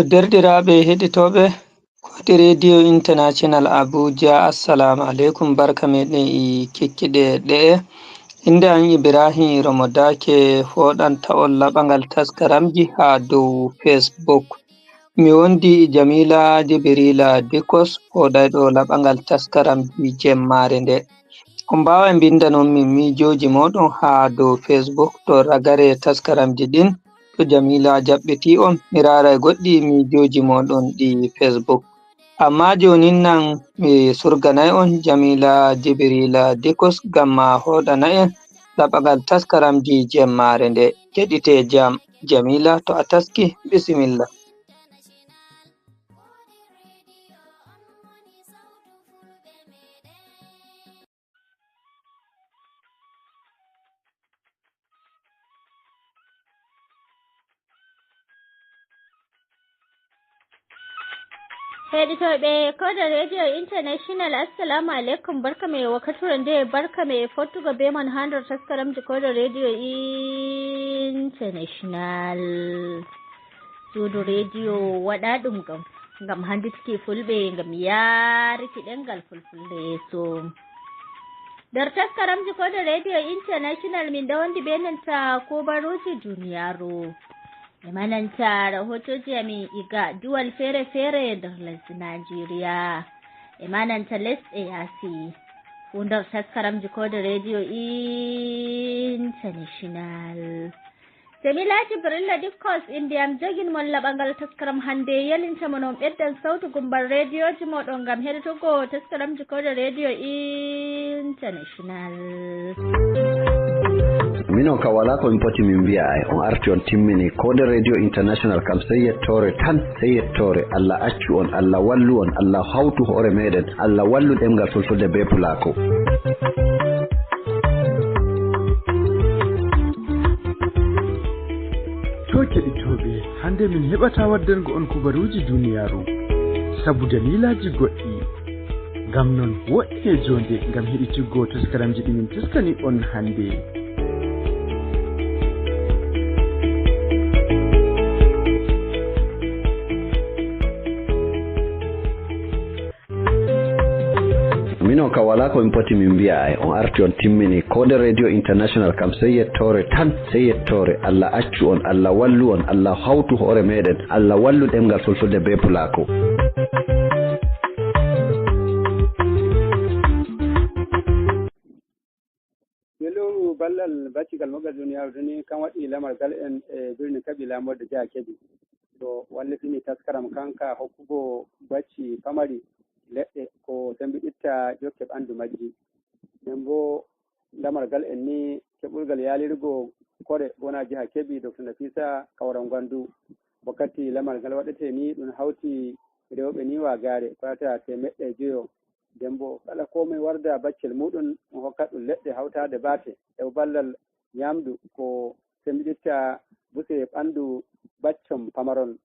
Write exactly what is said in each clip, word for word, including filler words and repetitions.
Derɗiraaɓe heɗitooɓe, Koode Radio International Abuja, assalamu aleykum, barka meɗen e kikkiɗe ɗe'e. Innde am Ibrahim Romo Dake, fooɗanta on laɓangal taskaramji haa dow Facebook. Mi wondi e Jamila Jibrila Dikos, fooɗayɗo laɓangal taskaramji jemmaare nde. On mbaaway mbinndanon min miijooji mooɗon haa dow Facebook to ragare taskaramji ɗin. To Jamila jaɓɓitii on, mi raaray goɗɗi miijooji mooɗon ɗi Facebook. Ammaa joonin nan mi surganay on Jamila Jibrila Dikos ngam ma hoɗana en laɓangal taskaramji jemmaare nde. Keɗitee jam. Jamila, to a taski, bisimilla. Heɗitooɓe Koode Radio International, assalamu aleykum, barka me wakkatire nde, barka me fottugo be mon haa nder taskaramji Koode Radio International. Suudu rediyo waɗaaɗum ngam, ngam hannditki Fulɓe, ngam yaaruki ɗemngal Fulfulde yeeso. Nder taskaramji Koode Radio International, min ɗo wondi be nanta kubaruuji duniyaaru. E ma nanta rahootooji amin iga duwal feere-feere nder lesdi Najeriya. E ma nanta lesɗe yaasi. Fuu nder taskaramji Koode Radio International. Jamila Jibrilla Dikkos, innde am, jogin mon laɓangal taskaram hannde, yelinta mon on ɓeddan sawtu gumbal rediyooji mooɗon ngam heɗitugo taskaramji Koode Radio International. Minon kam walaa ko min poti min mbi'a ay, on arti on timmini. Koode Radio International kam sey yettoore tan, sey yettoore. Allah accu on, Allah wallu on, Allah hawtu hoore meɗen, Allah wallu ɗemngal Fulfulde bee Pulaaku. To keɗitooɓe, hannde min heɓataa waddango on kubaruuji duniyaaru, sabu daliilaaji goɗɗi. Ngam non, woɗɗee joonde ngam heɗitiggo taskaramji ɗi min taskani on hannde. Minon kam walaa ko min poti min mbi'a ay, on arti on timmini. Koode Radio International kam sey yettoore tan, sey yettoore. Allah accu on, Allah wallu on, Allah hawtu hoore meɗen, Allah wallu ɗemngal Fulfulde bee Pulaaku. Welooru ballal baccigal moɓɓe duniyaaru duni, kan waɗi lamargal en e birni Kabi, laamorde Jaa Kebi. To wallitini taskaram kan ka hokkugo bacci pamari leɗɗe ko sembiɗitta jokke ɓandu majji. Nden bo lamargal en ni keɓurgal yaalirgo kore gona jiha Kebi, Doktor Nafisa Kawra Ngandu. Wakkati lamargal waɗete ni ɗum hawti rewɓe ni wagaare ko laata temeɗɗe joyo. Nden bo kala ko moye warda baccel muɗum, on hokkat ɗum leɗɗe hawtaade baate e ballal ñamdu ko sembiɗitta buse ɓandu baccon pamaron.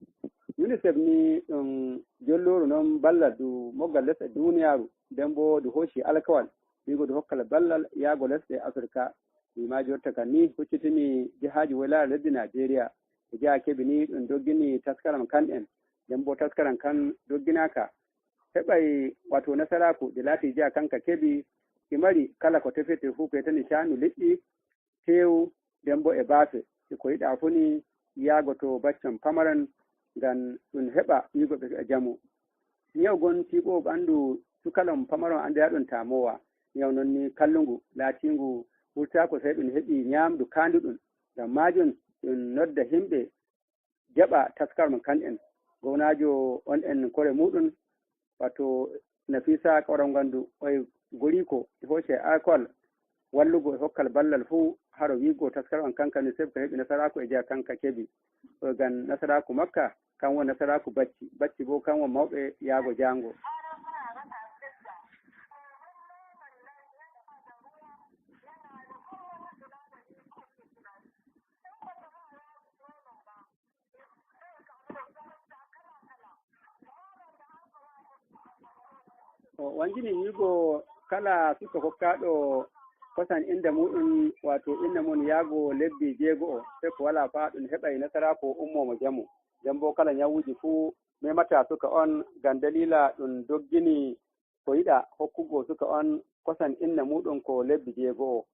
UNICEF ni ɗum jollooru non ballal du moggal lesɗe duniyaaru, nden bo du hooci alkawal wiigo du hokkal ballal yaago lesɗe Afirka. Wi ma jotta kan ni huccitini jihaaji woylaare lesdi Najeriya. E Jaa Kebi ni ɗum doggini taskaram kan en, nden bo taskaram kan dogginaaka. Heɓay wato nasaraaku de laati jiha kanka Kebi, ɗi mari kala ko tefete fuu ko etani caanu liƴƴi, teewu, nden bo e baafe. E ko yiɗaa fuu ni yaagoto baccon pamaron ngam ɗum heɓa wiigo ɓe keɓa jamu. Ñaw gon tiiɓoowo ɓandu sukalon pamaron anndiraaɗum tamowa. Ñaw non ni kallungu, laatingu wurtaako sey ɗum heɓi ñaamdu kaanduɗum. Ngam maajum ɗum nodda himɓe jaɓa taskaram kan en. Gownaajo on en kore muɗum, wato Nafisa Kawra Ngandu, oye goriiko e hooce alkawal wallugo e hokkal ballal fuu haro wiigo taskaram kan kan seb ka heɓi nasaraaku e jeya kanka Kebi. Oye ngam nasaraaku makka, kan woni nasaraaku bacci, bacci bo kan woni mawɓe yaago jaango. O wanjini wiigo kala suka kokkaaɗo kosan innde muuɗum, waato innde mum yahgo lebbi jeego'o, fek walaa faa ɗum heɓay nasaraaku ummoo mo jamu. Nden boo kala nyawuuji fuu memataa suka on, ngam daliila ɗum doggini ko yiɗaa hokkugo suka on kosan innde muuɗum ko lebbi jeego'o.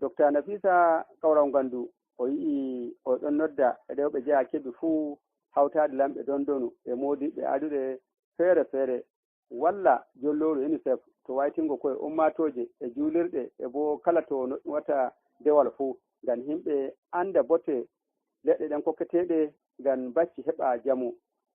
Dokta Nafiisa Kawral Ngandu, o yi'i o ɗon nodda e rewɓe jeyaa Kebi fuu, hawtaade lamɓe dondonu e moodiɓɓe aduɗe feere-feere, walla jollooru UNICEF to waytingo ko'e ummaatooje e juulirɗe e boo kala to noɗɗum wata dewal fuu, ngam himɓe annda bote leɗɗe ɗen kokketeeɗe ngam bacci heɓa jamu.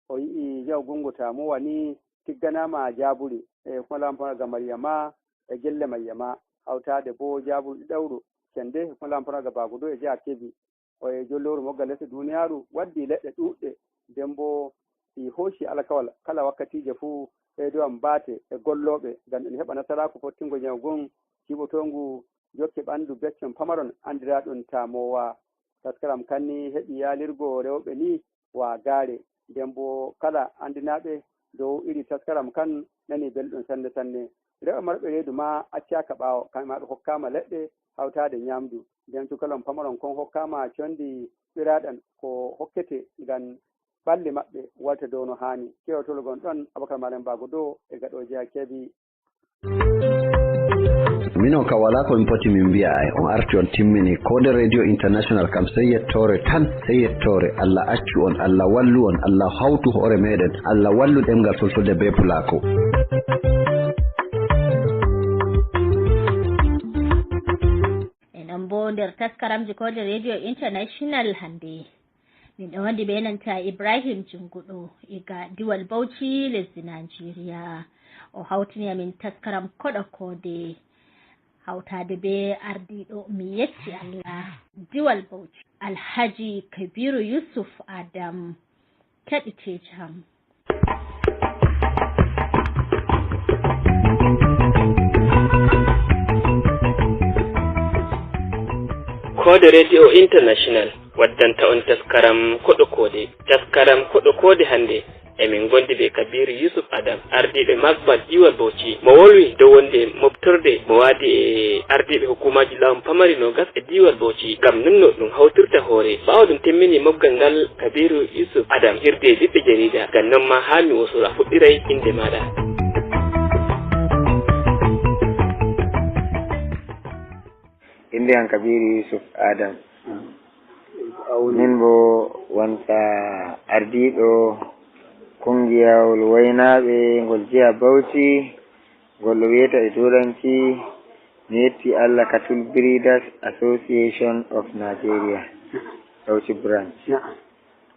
O yi'i nyawu gungu tamowa ni tigganaama jaaburi e hukuma lampanaga Mariyama e gelle Mariyama, hawtaade boo jaaburu ɗiɗawru cende hukuma lampanaga Bagudo e jeyaa Kebi. O e jollooru mogga lesɗe duniyaaru waddi leɗɗe ɗuuɗɗe, nden boo si hooci alkawal kala wakkatiije fuu ɓeydowan baate e gollooɓe ngam en heɓa nasaraaku fottingo nyawu ngun jiiɓotoongu jokke ɓanndu beccon pamaron anndiraaɗum tamowa. Taskaram kan ni heɓi yaalirgo rewɓe ni waagaare, nden boo kala anndinaaɓe dow iri taskaram kan nani belɗum sanne sanne. Rewɓe marɓe reedu maa accaaka ɓaawo, kamɓe maa ɓe hokkaama leɗɗe hawtaade nyaamdu. Nden cukalon pamaron kon hokkaama condi ɓiraaɗan ko hokkete ngam ɓalli maɓɓe walta dow no haani. Keewtol gon ɗon Abakar Malam Bago Dow e gaɗo jeyaa Kebi. Minon ka wala ko min poti min mbiya ay on arti on timmini ko nde radio international kam sey yettoore tan sey yettoore Allah accu on Allah wallu on Allah hawtu hoore meɗen Allah wallu ɗemngal fulfulde be pulako. Enen bo nder taskaramji ko nde radio international hannde. Min ɗon wonndi bee nanta Ibrahim Junnguɗo iga Diwal Bawci lesdi Najeriya. O hawtini amin taskaram koɗo koode hawtaade bee ardiiɗo mi yetti Allah Diwal Bawci Alhaji Kabiru Yusuf Adam. Keɗiteeji am. Koode Radio International waddanta on taskaram koɗo koode. Taskaram koɗo koode hannde emin ngondi be Kabiru Yusuf Adam, ardiiɓe Magmal Diwal Bauchi, mo wolwi dow wonde moftorde mo waadi e ardiiɓe hukuumaaji laamu pamari noogas e Diwal Bauchi ngam nunno ɗum hawtirta hoore. Ɓaawo ɗum timmini mofgal ngal Kabiru Yusuf Adam hirde ɓiɓɓe jariida, ngam non maa haa mi wosora fuɗɗiray innde maaɗa. Innde am Kabiru Yusuf Adam. Min bo wonta ardiiɗo kungiyawol waynaaɓe ngol jiha Bauchi, ngol ɗo wiyeta e turanci mi yetti Allah Cattle Breeders Association of Nigeria, Bauchi Branch.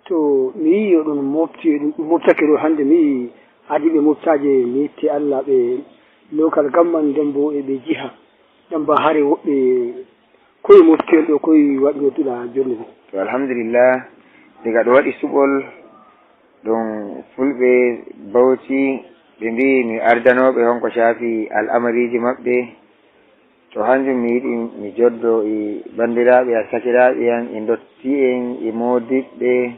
To mi yii oɗon mofti, ɗum moftake ɗo hannde, mi yii ardiiɓe moftaaje mi yetti Allah ɓe local government nden bo e ɓe jiha. Ɗan ba hare woɓɓe koye moftel ɗo koye waɗi nodduɗa jonde ɗo. To alhamdulillah, diga ɗo waɗi suɓol ɗum fulɓe Bauchi ɓe mbi'i mi ardanooɓe honko shaafi al'amariiji maɓɓe. To hanjum mi yiɗi mi joddo e banndiraaɓe an sakiraaɓe an e ndotti'en e moodiɓɓe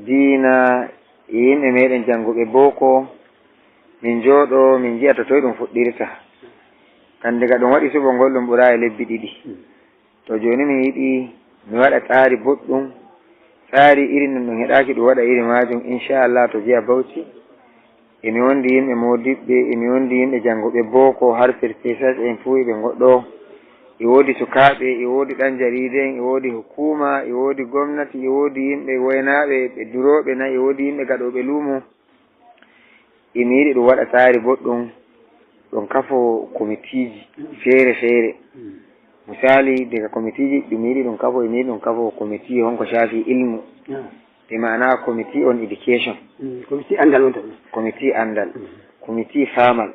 diina e yimɓe meɗen jannguɓe booko, min njooɗo min nji'a to toye ɗum fuɗɗirta. Kan diga ɗum waɗi suɓol ngol ɗum ɓuraa e lebbi ɗiɗi. To jooni mi yiɗi mi waɗa tsaari boɗɗum, tsaari irin no ɗum heɗaaki ɗum waɗa iri maajum inchallah to jeya Bauchi. Emi wondi yimɓe moodiɓɓe, emi wondi yimɓe jannguɓe booko har professors en fuu eɓe ngoɗɗo. E woodi sukaaɓe, e woodi ɗan jariida en, e woodi hukuuma, e woodi gomnati, e woodi yimɓe waynaaɓe ɓe durooɓe na, e woodi yimɓe gaɗooɓe luumo. Emi yiɗi ɗum waɗa tsaari boɗɗum, ɗum kafo komitiiji feere-feere. Misali, daga komitiiji ɗum yiɗi ɗum kafo, emi yiɗi ɗum kafo komiti honko shaafi ilmu. Bi maana committee on education. Committee andal on to. Committee andal. Committee faamal.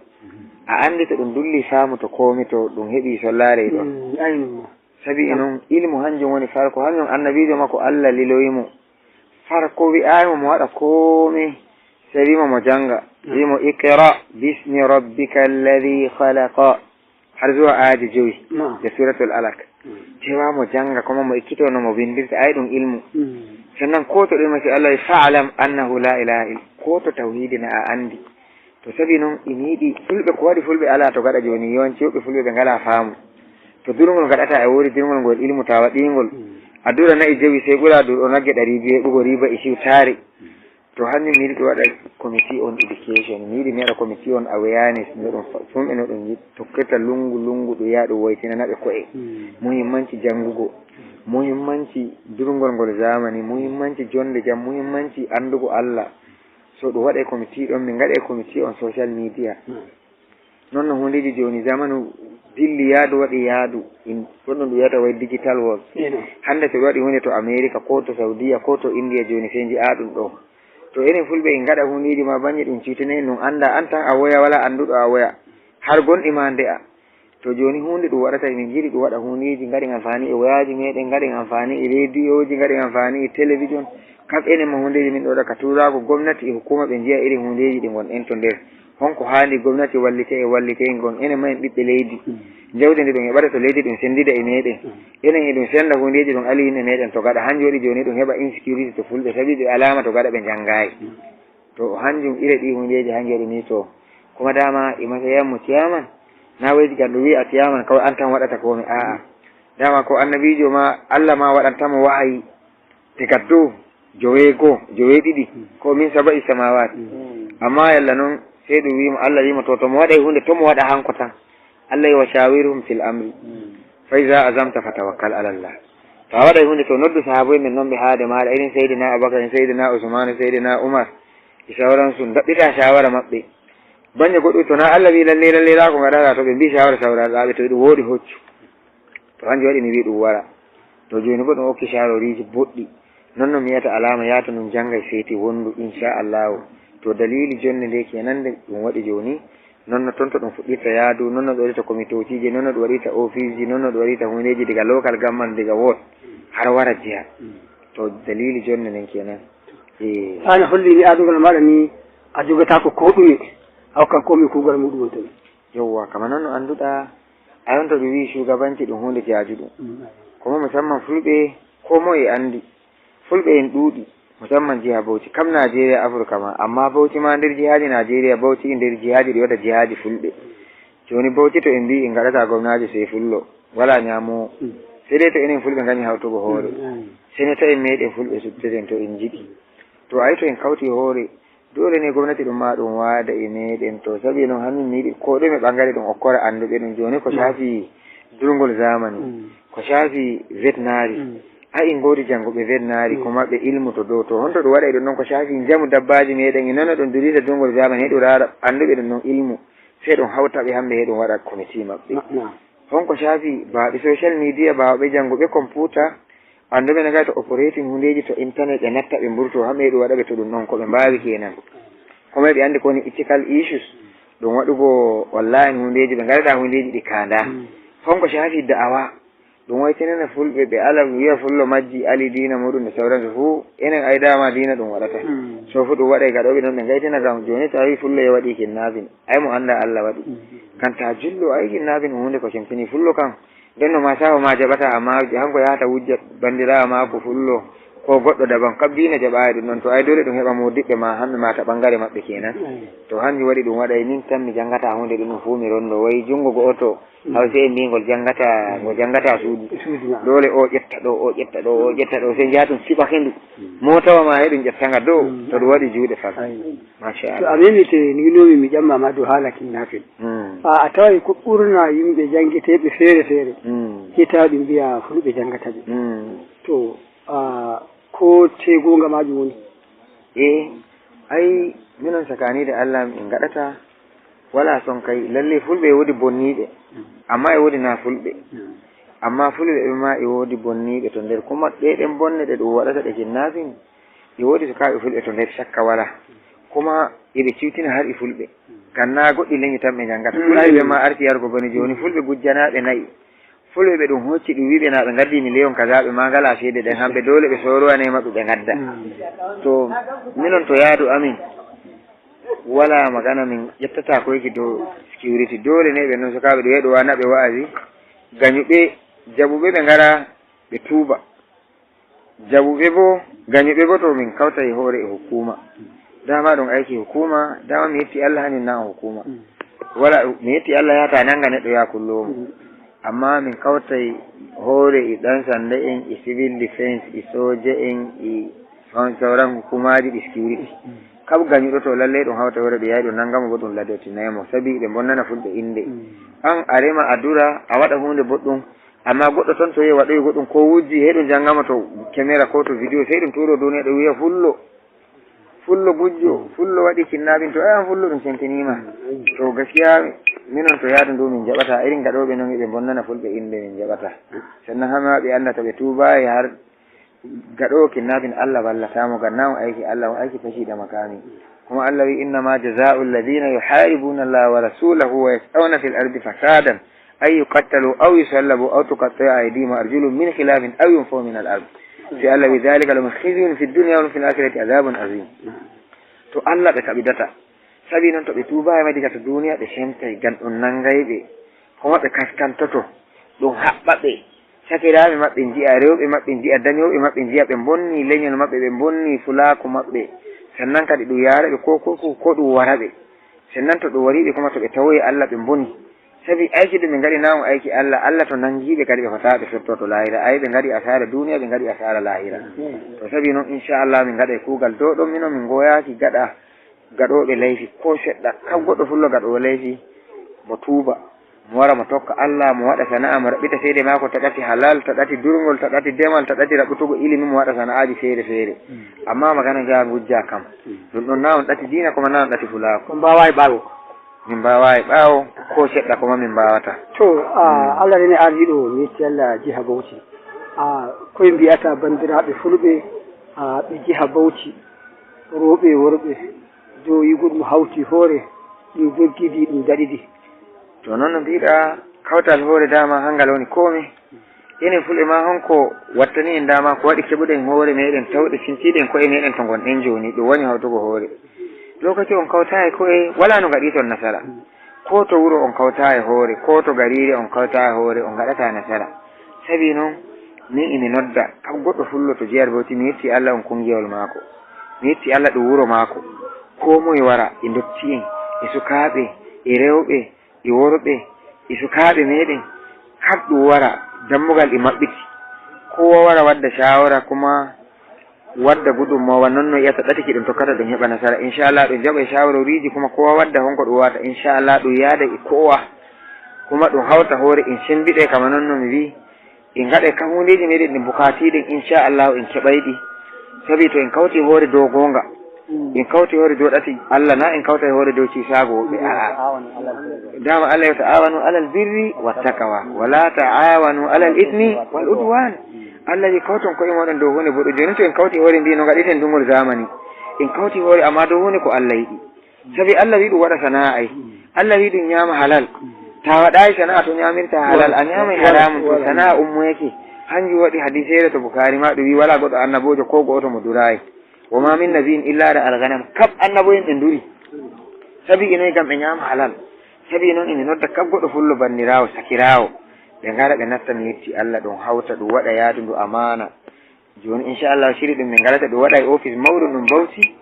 A andi to ɗum dulli faamu to komi to ɗum heɓi sollaare e ɗon. Sabi e non ilmu hanjum woni farko, hanjum annabiijo makko Allah liloyi mo. Farko wi'ayi mo mo waɗa komi, sai wimo mo janga. Wimo iqra bismi rabbika alladhi khalaqa. Har zuwa aayaji jowi nder suratul alaq. Cewa mo janga kuma mo ekkito no mo windirta ay ɗum ilmu. Sannan ko to ɗum si Allah fa'lam annahu la ilaha illa, ko to tawhidi na a andi. To sabi non imi yiɗi fulɓe ko waɗi fulɓe ala to gaɗa joni yawanci woɓɓe fulɓe ɓe ngala faamu. To durngol ngaɗata e woodi durngol ngol ilmu ta waɗingol. A dura na'i jowi sey ɓura dur o nagge ɗari biye ɓugo riba e siwtaare. To hannde mi yiɗi ɗum waɗa committee on education, mi yiɗi mi waɗa committee on awareness, no ɗum fa- fumɓe no ɗum yiɗi tokkirta lungu lungu ɗum yaha ɗum woytinana ɓe ko'e. Muhimmanci janngugo, muhimmanci durngol ngol zamani, muhimmanci jonde jam, muhimmanci anndugo Allah. So ɗum waɗa committee ɗon, min ngaɗa committee on social media. Non no hundeeji jooni zamanu dilli yaadu waɗi yaadu in goɗɗum ɗum wiyata way digital world. Hannde to ɓe waɗi hunde to America ko to Saudiya ko to India jooni sey nji'a ɗum ɗo. To enen fulɓe en ngaɗa hundeeji ma bannye ɗum ciwtine en ɗum annda an tan a woya wala annduɗo a woya har gonɗi ma nde'a. To jooni hunde ɗum waɗata emin njiɗi ɗum waɗa hundeeji ngaɗen amfani e woyaaji meɗen ngaɗen amfani e rediyoji ngaɗen amfani e télévision. Kam enen ma hundeeji min ɗo waɗa ka tuuraago gomnati e hukuma ɓe njiya irin hundeeji ɗi ngon en to nder. Honko haandi gomnati wallita e wallita en ngon enen ma en ɓiɓɓe leydi. Jawdi ndi ɗum heɓata to leydi ɗum senndida e meɗen. Enen eɗum sennda hundeeji ɗum ali yimɓe meɗen to gaɗa hanjum waɗi jooni ɗum heɓa insecurity to fulɓe sabi ɓe alaama to gaɗa ɓe njanngayi. To hanjum ire ɗi hundeeji hanjum waɗi ni to kuma dama e masayammo ciyaman na waydi gan ɗum wi'a ciyaman kawai an tan waɗata komi a'a. Dama ko annabijo ma Allah ma waɗantamo wahayi. Diga dow joweego, joweeɗiɗi, ko min saba'i samawat. Amma yalla noon, sey ɗum wiimo, Allah wiimo, to, to mo waɗay huunde, to mo waɗa hanko tan. Allah yi wa shawirhum fil amri. Fa iza azamta fa tawakkal ala Allah. To a waɗay huunde, to noddu sahaabo en ɓen noon ɓe haade maaɗa, irin Seydina Abubakar, Seydina Usmanu, Seydina Umar, e sawransu, ndaɓɓita shawara maɓɓe. Bannye goɗɗo, to na Allah wi lalle, lalle, raa ko ngaɗaɗaa, to ɓe mbi shawara, sawraɗaa ɓe, to ɗum wooɗi, hoccu. To hanjum waɗi mi wi ɗum wara. To jooni bo ɗum okki sharoriiji boɗɗi. Non no mi yata alama yaata nun jangay seeti wondu insha Allahu. To dalili jonde nde kenan nde ɗum waɗi jooni. Non no ton to ɗum fuɗɗirta yaadu, non no ɗum waɗirta komitootiiji, non no ɗum waɗirta ofiisji, non no ɗum waɗirta hundeeji diga local government, diga ward har wara jiha. To dalili jonde nden kenan. Eh. An a holli ni adugol maɗa ni a jogataako ko ɗume a hokkan komi kuugal muɗum on tan. Yowwa, kama non no annduɗaa, ayon to ɗum wi'i shugabanci ɗum huunde jaajuɗum. Komo musamman fulɓe, ko moye anndi. Fulɓe en ɗuuɗi, musamman jiha Bauchi, kam Najeriya Afirka ma, amma Bauchi ma nder jihaaji Najeriya, Bauchi nder jihaaji ɗi wata jihaaji fulɓe. Jooni Bauchi to en mbi'i en ngaɗata gomnaajo sey fullo, wala ñaamowo. Sey dai to enen fulɓe nganyi hawtugo hoore. Sey ne to en meɗen fulɓe sutteten to en njiɗi. To ayi to en kawti hoore, dole ne gomnati ɗum ma ɗum waada e meɗen to sabi non hanmin mi yiɗi ko ɗume ɓangare ɗum okkora annduɓe ɗum jooni ko shaafi durngol zamani, ko shaafi veterinary. Ai en ngoodi jannguɓe veterinary ko maɓɓe ilmu to dow to honto ɗum waɗa e ɗum ɗon ko shaafi njamu dabbaaji meɗen e nono ɗum durita durngol zamani heɗum raara annduɓe ɗum ɗon ilmu sey ɗum hawta ɓe hamɓe heɗum waɗa committee maɓɓe. Honko shaafi baaɓe social media baaɓe jannguɓe computer. Annduɓe ne ngaa to operating hundeeji to internet ɓe natta ɓe mburto haa ɓeyɗo waɗa ɓe to ɗum ɗon ko ɓe mbaawi kenan. Ko may ɓe anndi ko woni ethical issues ɗum waɗugo online hundeeji ɓe ngaɗaɗa hundeeji ɗi kaanda. Honko shaafi da'awa ɗum waytinana fulɓe ɓe ala wiya fullo majji ali diina muɗum e sawransu fuu enen ay dama diina ɗum waɗata. So fuu ɗum waɗay gaɗoɓe noon ɓe ngaytina kam jooni tawi fullo e waɗi kinnafin ay mo annda Allah waɗi. Kan ta jullo ay kinnafin hunde ko cemtini fullo kan. Nden no ma saho ma jaɓata amma hanko yahata wujja banndiraawo maako fullo ko goɗɗo daban kabbiina jaɓaani ɗum ɗon to ay dole ɗum heɓa moodiɓɓe ma hamɓe ma ta ɓangare maɓɓe kenan. To hanjum waɗi ɗum waɗay min tan mi janngata huunde ɗum ɗum fuu mi ronndo way junngo go'oto haw sey en mbi ngol janngata ngo janngata suudu. Dole o ƴetta ɗo o ƴetta ɗo o ƴetta ɗo sey njaha ɗum siɓake ndu mootawa ma heɗum ƴetta nga dow to ɗum waɗi juuɗe fal. Machallah. To a memite ni winomi mi ƴamma ma dow haala kinnafin. A a taway ko ɓurna yimɓe janngeteeɓe feere-feere, hitaɓe mbiya fulɓe janngata ɓe. To ko tee goonga majum woni? E ay minon sakaniide Allah min ngaɗata wala son kay lalle fulɓe e woodi bonniiɓe amma e woodi na fulɓe. Amma fulɓe ɓe ma e woodi bonniiɓe to nder kuma ɗe ɗen bonne ɗe ɗum waɗata ɗe kinnafin. E woodi sukaaɓe fulɓe to nder cakka wala kuma eɓe ciwtina har e fulɓe. Ganna goɗɗi leñi tan ɓe njanngata fulɓe ɓe ma arti yargo bone jooni fulɓe gujjanaaɓe na'i. Fulɓe ɓe ɗum hocci ɗum wiɓe na ɓe ngaddi miliyon kaza ɓe ma ngala ceede ɗen hamɓe dole ɓe sorowane maɓɓe ɓe ngadda. To minon to yaadu amin wala magana min ƴettata koyki dow security dole ne ɓe noon sukaaɓe ɗum yeɗo wana ɓe wa'azi gañuɓe jaɓuɓe ɓe ngara ɓe tuuba. Jaɓuɓe bo gañuɓe bo to min kawta e hoore e hukuma. Dama ɗum ayki hukuma dama mi yetti Allah hañum na on hukuma. Wala mi yetti Allah yahata nanga neɗɗo yaha kullowo mo. Amma min kawtay hoore e ɗan sanda en, e civil defense, e soja en, e sauran hukumaaji ɗi security. Kab gañuɗo to lallay ɗum hawta hoore ɗum yahay ɗum nangamo bo ɗum ladotinaye mo. Sabi ɓe bonnana fulɓe innde. An a rema a dura a waɗa huunde boɗɗum. Amma goɗɗo ton to yehi waɗoyi goɗɗum ko wujji he ɗum janngama to caméra ko to vidéo sey ɗum tuuro duniya ɗo wiya fullo. Fullo gujjo, fullo waɗi kinnabin to ayan fullo ɗum sentiniima. To gaskiya minon to yaadu ndu min jaɓata irin gaɗooɓe non eɓe bonnana fulɓe innde min jaɓata. Sannan hama ɓe annda to ɓe tuubayi har gaɗoowo kinnabin Allah wallata mo ganna on aiki Allah on aiki fashi da makami. Kuma Allah wi innama jaza'u alladhina yuharibuna Allah wa rasulahu wa yas'awna fil ardi fasadan ay yuqattalu aw yusallabu aw tuqatta'a aydihim wa arjuluhum min khilafin aw yunfaw min al ard. Sai Allah wi dhalika lahum khizyun fid dunya wa lahum fil akhirati adhabun azim. To Allah ɓe kaɓidata. Sabi non to ɓe tuubayi ma diga to duniya ɓe semtay gan ɗum nangay ɓe. Kuma ɓe kaskantoto ɗum haɓɓa ɓe. Sakiraaɓe maɓɓe nji'a, rewɓe maɓɓe nji'a, dañooɓe maɓɓe nji'a ɓe mbonni leñol maɓɓe, ɓe mbonni fulaaku maɓɓe. Sannan kadi ɗum yaara ɓe ko ko ko ko ɗum wara ɓe. Sannan to ɗum wari ɓe kuma to ɓe tawoyi Allah ɓe mboni. Sabi ayki ɗum ɓe ngaɗi na on ayki Allah, Allah to nangi ɓe kadi ɓe fota ɓe sotto to lahira. Ay ɓe ngaɗi asaara duniya ɓe ngaɗi asaara lahira. To sabi noon inchallah min ngaɗa e kuugal dow ɗon minon min ngoyaaki gaɗa gaɗooɓe layfi ko seɗɗa. Kam goɗɗo fullo gaɗoowo layfi mo tuuba. Mo wara mo tokka Allah mo waɗa sana'a mo raɓɓita seede maako ta ɗati halal ta ɗati durngol ta ɗati demal ta ɗati raɓɓutugo ilimi mo waɗa sana'aaji feere feere. Amma magana jaa ngujja kam ɗum ɗon na on ɗati diina kuma na on ɗati fulaaku. On mbaawaay ɓaawo. Min mbaawaay ɓaawo ko seɗɗa kuma min mbaawata. To a Allah rene ardiɗo mi yetti Allah jiha bawti. A koye mbiyata banndiraaɓe fulɓe a ɓe jiha bawti rooɓe e worɓe dow yigol mo hawti hoore ɗum joggidi ɗum daɗidi. To noon no mbiɗa kawtal hoore dama hangal woni komi. Enen fulɓe ma honko wattani en dama ko waɗi keɓuɗen hoore meɗen tawɗe sintiɗen koye meɗen to gonɗen joni ɗum woni hawtugo hoore. Lokaci on kawta e koye wala no gaɗi ton nasara. Ko to wuro on kawta e hoore ko to gariire on kawta e hoore on gaɗata nasara. Sabi noon min imi nodda kam goɗɗo fullo to jeer bawti mi yetti Allah on kungiyol maako. Mi yetti Allah ɗum wuro maako. Ko moye wara e ndotti'en e sukaaɓe e rewɓe e worɓe e sukaaɓe meɗen kab ɗum wara dammugal e maɓɓiti. Kowa wara wadda shawara kuma wadda gudunmawa non no yiyata ɗatiki ɗum tokkata ɗum heɓa nasara inchallah ɗum jaɓa e shawaroriji kuma kowa wadda honko ɗum wata inchallah ɗum yaada e kowa. Kuma ɗum hawta hoore en sembiɗe kama non no mi wi. En ngaɗay kam hundeeji meɗen ɗin bukatiɗen inchallahu en keɓay ɗi. Sabi to en kawti hoore dow goonga en kawti hoore dow ɗati Allah na en kawtay hoore dow ciisaago woɓɓe a'a. Dama Allah yo ta'awanu alal birri wattakawa wala ta'awanu alal ismi wal udwan. Allah wi kawton koye moɗon dow hunde boɗo joni to en kawti hoore mbi no gaɗiten dungol zamani. En kawti hoore amma dow hunde ko Allah yiɗi. Sabi Allah wi ɗum waɗa sana'a ay. Allah wi ɗum ñaama halal. Ta waɗayi sana'a to ñamirta halal a ñaamay haramun to sana'a ummoyake. Hanjum waɗi hadiseere to Bukhari ma ɗum wi wala goɗɗo annabojo ko go'oto mo durayi. Wa ma min nabiyin illa da alganam kab annaboyen ɓe duri. Sabi inoy gam ɓe ñaama halal. Sabi noon ene nodda kab goɗɗo fullo banniraawo sakiraawo. Ɓe ngara ɓe natta mi yetti Allah ɗum hawta ɗum waɗa yaadu ndu amaana. Jooni inchallah siri ɗum min ngalata ɗum waɗa e office mawɗo ɗum bawti.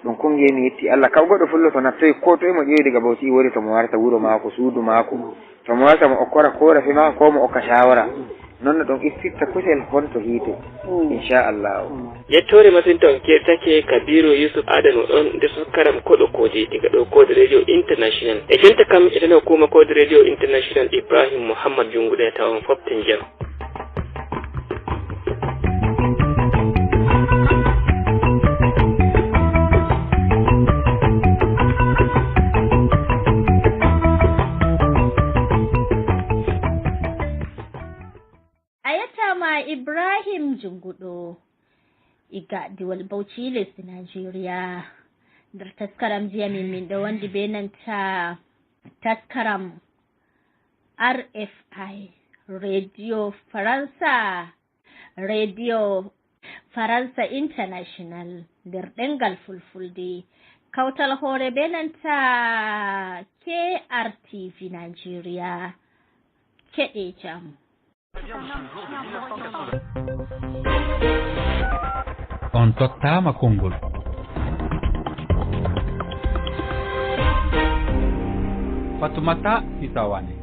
Ɗum konngi mi yetti Allah kaw goɗɗo fullo to nattoyi ko toye mo ƴeewi daga bawti wori to mo warta wuro maako suudu maako. To mo warta mo okkora korafi ma ko mo okka shawara. Noon no ɗum ittitta kusel honto hiite. Inchallahu. Yettoore masin ton keertake kabiru yusuf adanu ɗon nder sukaram koɗo koodi daga ɗo koodi radio international e jonta kam e tan hukuma koodi radio international ibrahim mouhammad junguɗe tawa on foften jam. A yettaama Ibrahim Junnguɗo e ga Diwal Bauchi lesdi Nigeria. Nder taskaramji amin min ɗo wondi be nanta taskaram R F I Radio Faransa Radio Faransa International nder ɗemngal Fulfulde. Kawtal hoore be nanta K R T V Nigeria. Keɗe jam. On tottaama konngol. Fatumata Sisawane.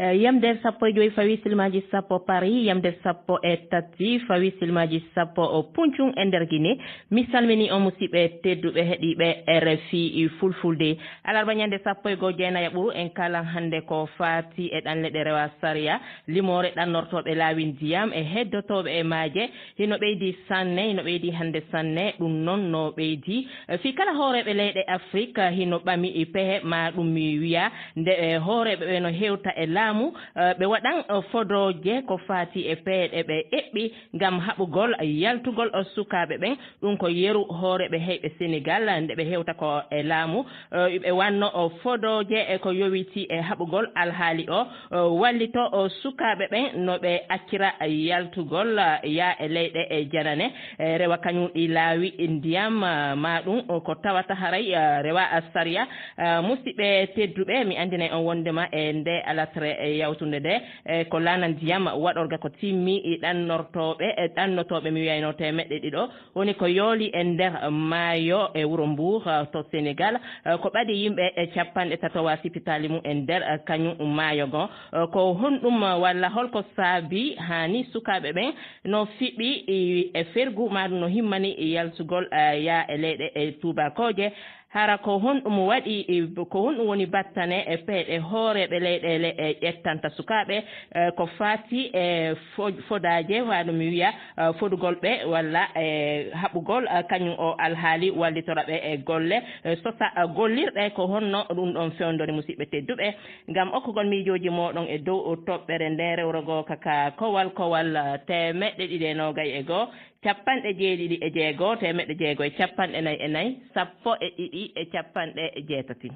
Eh, yamde sappo e joyi fawi silmaaji sappo Paris, yamde sappo e tati fawi silmaaji sappo o Puncung e nder Guinée. Mi salmini on musiɓɓe tedduɓe heɗiiɓe R F I Fulfulde. Alarba ñande sappo e goo jeenayaɓuru en kalan hannde ko faati e ɗanle ɗe rewa sariya, limoore ɗannortooɓe laawi ndiyam e heddotooɓe e maaje. Hino ɓeydi sanne, hino ɓeydi hannde sanne, ɗum noon no ɓeydi. Eh, fii kala hooreeɓe leyɗe Afrik, eh, hino ɓami pehe, ma ɗum mi wiya, nde, eh, hooreeɓe ɓe no hewta e laamu, eh, ɓe waɗan, eh, fodooje ko faati e pehe ɗe ɓe eɓɓi ngam haɓugol yaltugol, eh, sukaaɓe ɓen. Ɗum ko yeru hooreeɓe heyɓe Senegal, nde ɓe hewta ko e laamu, eh, ɓe wanno, oh, fodooje e ko yowiti e haɓugol alhaali o, eh, wallito, oh, sukaaɓe ɓen no ɓe accira yaltugol, eh, yaa e leyɗe e janane, eh, rewa kañum ɗi laawi ndiyam, eh, ma ɗum, oh, ko tawata haray, eh, rewa sariya. Eh, musiɓɓe tedduɓe, mi anndinay on wonndema e nde alatre, eh, yawtunde nde, eh, ko laana ndiyam waɗorga ko timmi, eh, ɗannortooɓe, eh, ɗannotooɓe, mi wiyayno teemeɗɗe ɗiɗo, woni ko yooli e nder maayo e wuro Mbour, eh, to Senegal, eh, ko ɓadi yimɓe e capanɗe tato wa sipitaali mum e nder, eh, kañum maayo ngo. Eh, ko honɗum, eh, walla holko saabi haani sukaaɓe ɓen no fiɓi, eh, e fergu, ma ɗum no himmani yaltugol, eh, yaa e leyɗe e tuubakooje? Hara ko honɗum waɗi, eh, ko honɗum woni battane e peeɗe hooreeɓe leyɗeele e ƴettanta sukaaɓe, eh, ko faati e fo-, fodaaje, wano mi wiya, eh, fodugol ɓe walla, eh, haɓugol, eh, kañum o alhaali wallitora ɓe e golle, eh, sosa, eh, gollirɗe? Ko honno ɗum ɗon fewndori, musiɓɓe tedduɓe? Ngam okkugol miijooji mooɗon e dow o toɓɓere nde rewrogoo ka, ka kowal kowal, eh, teemeɗɗe ɗiɗi e noogay e goo, capanɗe jeeɗiɗi e jeego, teemeɗɗe jeego e capanɗe nayi e nayi, sappo e ɗiɗi e capanɗe jeetati.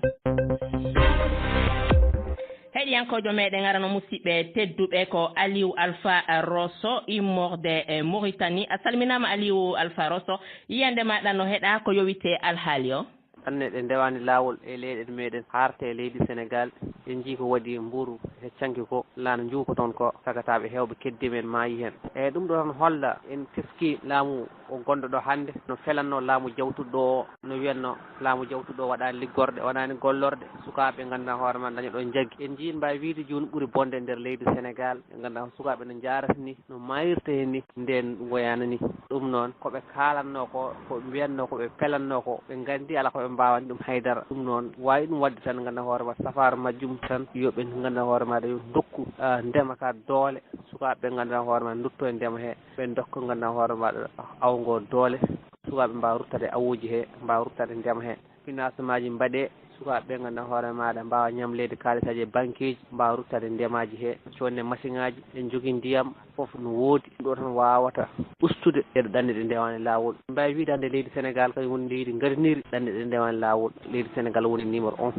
Heɗiyankoojo meɗen arano, musiɓɓe tedduɓe, ko Aliou Alpha Rosso, immorde e Mauritanie. A salminaama, Aliou Alpha Rosso. Yiyannde maaɗa no heɗa ko yowite alhaali o? Ɗanle ɗe ndewaani laawol e leyɗe meɗen, haarte e leydi Senegal. En njii ko waɗi Mbour e Canki ko, laana njuuko toon ko, sagataaɓe heewɓe keddi men maayi heen. E ɗum ɗo tan holla en teski laamu o gonɗo ɗo hannde, no felanno laamu jawtuɗo o, no wiyanno laamu jawtuɗo o waɗaani liggorɗe, waɗaani gollorɗe, sukaaɓe ngannduɗaa hoore ma daña ɗo jaggi. En njii, mbaawi wiide jooni ɓuri bonde nder leydi Senegal, ɓe ngannduɗaa sukaaɓe no njaarata ni, no maayirta heen ni, ndeen woyaani ni. Ɗum noon, ko ɓe kaalanno ko, ko ɓe mbiyanno, ko ɓe pelanno ko, ɓe nganndi alaa ko ɓe mbaawani ɗum haydara. Ɗum noon, waawi ɗum waɗde tan, ngannduɗaa hoore ma, safaaru majjum tan, yo ɓe ngannduɗaa hoore ma, yo ndokku, ah, ndema ka doole, sukaaɓe ɓe ngannduɗaa hoore ma, ndutto e ndema he, ɓe ndokka ngannduɗaa hoore ma, awo ngo doole, sukaaɓe mbaawa ruttade awooji he, mbaawa ruttade ndema he. Financement ji mbaɗee, sukaaɓe ɓe ngannduɗaa hoore maaɗa mbaawa ñamleede kaalisaaji e bankeeji, mbaawa ruttade ndemaaji he, so wonde masiŋaaji, en njogii ndiyam, fof no woodi. Ɗum ɗo tan waawata ustude ɗeɗo ɗanɗe ɗe ndewaani laawol. Mbaawi wiide hannde leydi Senegal kañum woni leydi ngariniri ɗanɗe ɗe ndewaani laawol. Leydi Senegal woni numéro un.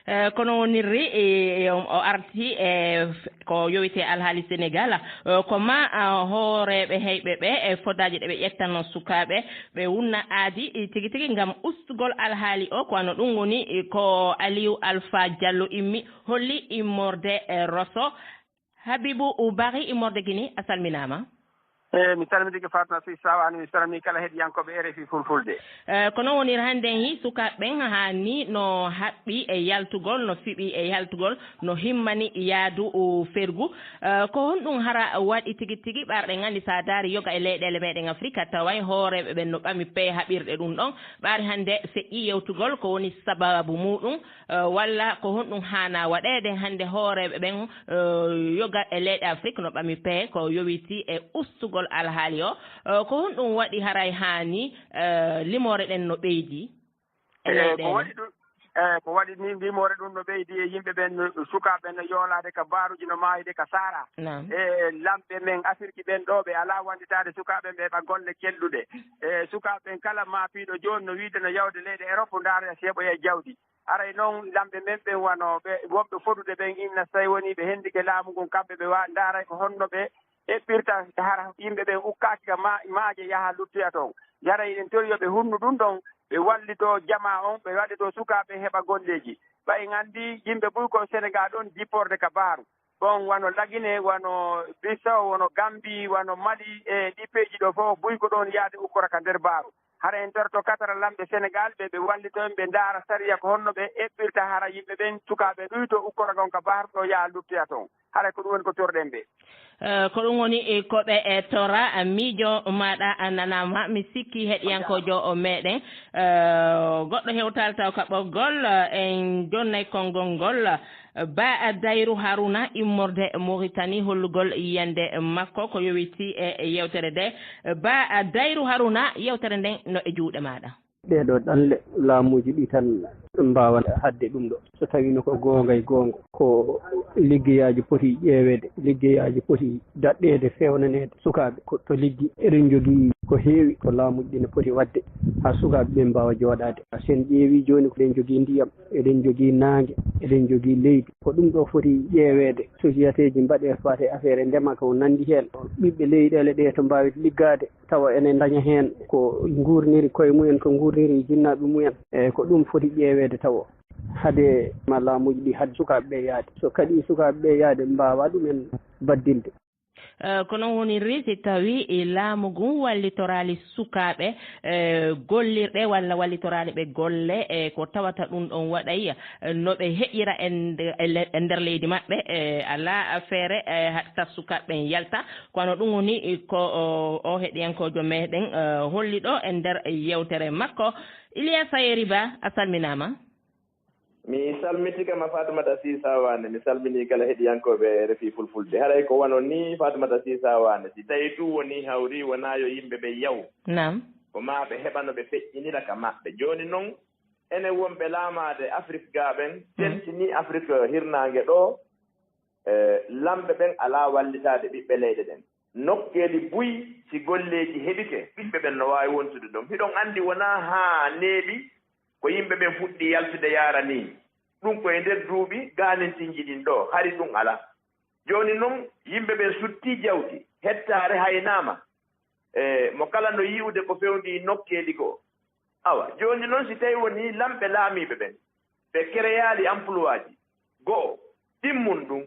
Eh, kono wonirri, eh, o arti, eh, ko yowite alhaali Senegal. Eh, ko ma, ah, hooreeɓe heyɓe ɓe, e fodaaji ɗe ɓe ƴettanno sukaaɓe, ɓe wunna aadi, eh, tigi tigi ngam ustugol alhaali o. Ko wano ɗum woni, eh, ko Aliou Alpha Diallo immi holli immorde, eh, Rosso. Habibou Bari immorde Guinée, a salminaama. Eh, mi salminike Fatma Sow Sawaani, mi salmini kala heɗiyankooɓe R F I Fulfulde. Eh, kono wonir hannden hi sukaaɓe ɓen haa ni no haɓɓi e yaltugol, no fiɓi e yaltugol, no himmani yaadu, o, fergu. Eh, ko honɗum hara waɗi tigi tigi? Ɓaar ɗen anndi, so a daari yoga e leyɗeele meɗen Afrika, taway hooreeɓe ɓen no ɓami pee haɓirɗe ɗum ɗon. Ɓaari hannde feƴƴi yewtugol ko woni sababu muɗum, eh, walla ko honɗum haana waɗeede hannde hooreeɓe ɓen, eh, yoga e leyɗe Afrika no ɓami pee ko yowiti e ustugol alhaali o? Eh, ko honɗum waɗi haray haani, eh, limoore ɗen no ɓeydi e Eh, ko leyɗeele? Waɗi ɗum, eh, ko waɗi ni limoore ɗum no ɓeydi e yimɓe ɓen, no, sukaaɓe no yoolaade ka baaruji, no maayde ka saara. Naam. E lamɓe men Afirki ɓen ɗo, ɓe alaa wanditaade sukaaɓe ɓe heɓa golle kelɗuɗe. E sukaaɓe ɓen kala maapiiɗo jooni no wiide no yawde leyɗe Erop, ndaara si heɓoya jawdi. Aray noon, lamɓe men ɓen wano ɓe wonɓe fodude ɓen, inna so tawi wonii ɓe hendike laamu ngun, kamɓe ɓe wa-, ndaaray ko honno ɓe eɓɓirta hara yimɓe ɓen ukkaaki ka ma-, maaje yaha luttoya toon. Haray eɗen tori yo ɓe hunnu ɗum ɗon, ɓe wallito jamaa on, ɓe wallito sukaaɓe heɓa golleeji. Ɓay en anndi yimɓe buy ko Senegal ɗon jipporde ka baaru. Bon, wano Lagine, wano Bissau, wano Gambi, wano Mali, e ɗi peeji ɗo fof, buy ko ɗon yaade ukkora ka nder baaru. Hara en torto katara lamɓe Senegaal ɓe ɓe wallito en, ɓe ndaara sariya ko honno ɓe eɓɓirta hara yimɓe ɓen, sukaaɓe ɗuyto ukkora kon ka bahar ɗo yaha luttoya ton. Haray ko ɗum woni ko torɗen ɓe. Eh, ko ɗum woni, eh, ko ɓe, eh, tora, eh, miijo maaɗa, eh, nanaama. Mi sikki heɗiyankoojo o meɗen, eh, goɗɗo hewtaali taw ka ɓoggol, eh, en jonnay konngol ngol, eh, Ba Dayru Haruna immorde Mauritanie, hollugol yiyannde makko ko yowiti e yewtere nde. Ba Dayru Haruna, yewtere nden no e juuɗe maaɗa. Ɗee ɗoo ɗanle laamuuji ɗi tan mbaawa haɗde ɗum ɗoo. So tawiino ko goonga e goonga, ko liggeyaaji poti ƴeeweede, liggeyaaji poti daɗɗeede, feewnaneede sukaaɓe ko to liggi. Eɗen njogii ko heewi ko laamuuji ɗi no poti waɗde haa sukaaɓe ɓe mbaawa jooɗaade. So en ƴeewii jooni, ko eɗen njogii ndiyam, eɗen njogii naange, eɗen njogii leydi. Ko ɗum ɗoo foti ƴeeweede. Sociétéji mbaɗee faati e affaire ndema ko nanndi heen. Ɓiɓɓe leyɗeele ɗee to mbaawi liggaade, tawa ene ndaña heen ko nguurniri koye mumen, ko nguurniri jinnaaɓe mumen. E ko ɗum foti ƴeeweede tawo hade ma laamuuji ɗi hade sukaaɓe ɓe yaade. So kaɗii sukaaɓe ɓe yaade, mbaawa ɗumen baddinde. Eh, ko noon woniri si tawii, eh, laamu ngun wallitoraali sukaaɓe, eh, gollirɗe walla wallitoraali ɓe golle, eh, ko tawata ɗum ɗon waɗay, eh, no ɓe heƴira e nder, e le-, e nder leydi maɓɓe, eh, alaa feere, eh, haɗta sukaaɓe ɓen yalta. Kono ɗum woni, eh, ko o, o heɗiyankoojo meɗen, eh, holli ɗo e nder yewtere makko. Iliyasa Yeri Ba, a salminaama. Mi salmitika ma Fatumata Sisa Wane, mi salmini kala heɗiyankooɓe R F I Fulfulde. Haray ko wano ni Fatumata Sisa Wane, si tawi tu woni hawri wona yo yimɓe ɓe yaw. Naam. Ko ma ɓe heɓa no ɓe feƴƴinira ka maɓɓe. Jooni non, enen wonɓe laamaade Afrik gaa ɓen, mm, tentini Afrik hirnaange ɗo, eh, lamɓe ɓen alaa wallitaade ɓiɓɓe leyɗe ɗen. Nokkeeli buy, si golleeji heɓike, ɓiɓɓe ɓen no waawi wontude ɗon. Hiɗon anndi wonaa haa neeɓi ko yimɓe ɓen fuɗɗi yaltude yaara nii. Ɗum ko e nder duuɓi gaanintinji ɗin ɗoo, hari ɗum alaa. Jooni non, yimɓe ɓen suttii jawdi, hettaare haynaama. E mo kala no yi'ude ko fewndii nokkeeli goo. Awa, jooni non, si tawi wonii lamɓe laamiiɓe ɓen, ɓe kereyaali amploi ji, go'o, ɗimmun ɗum,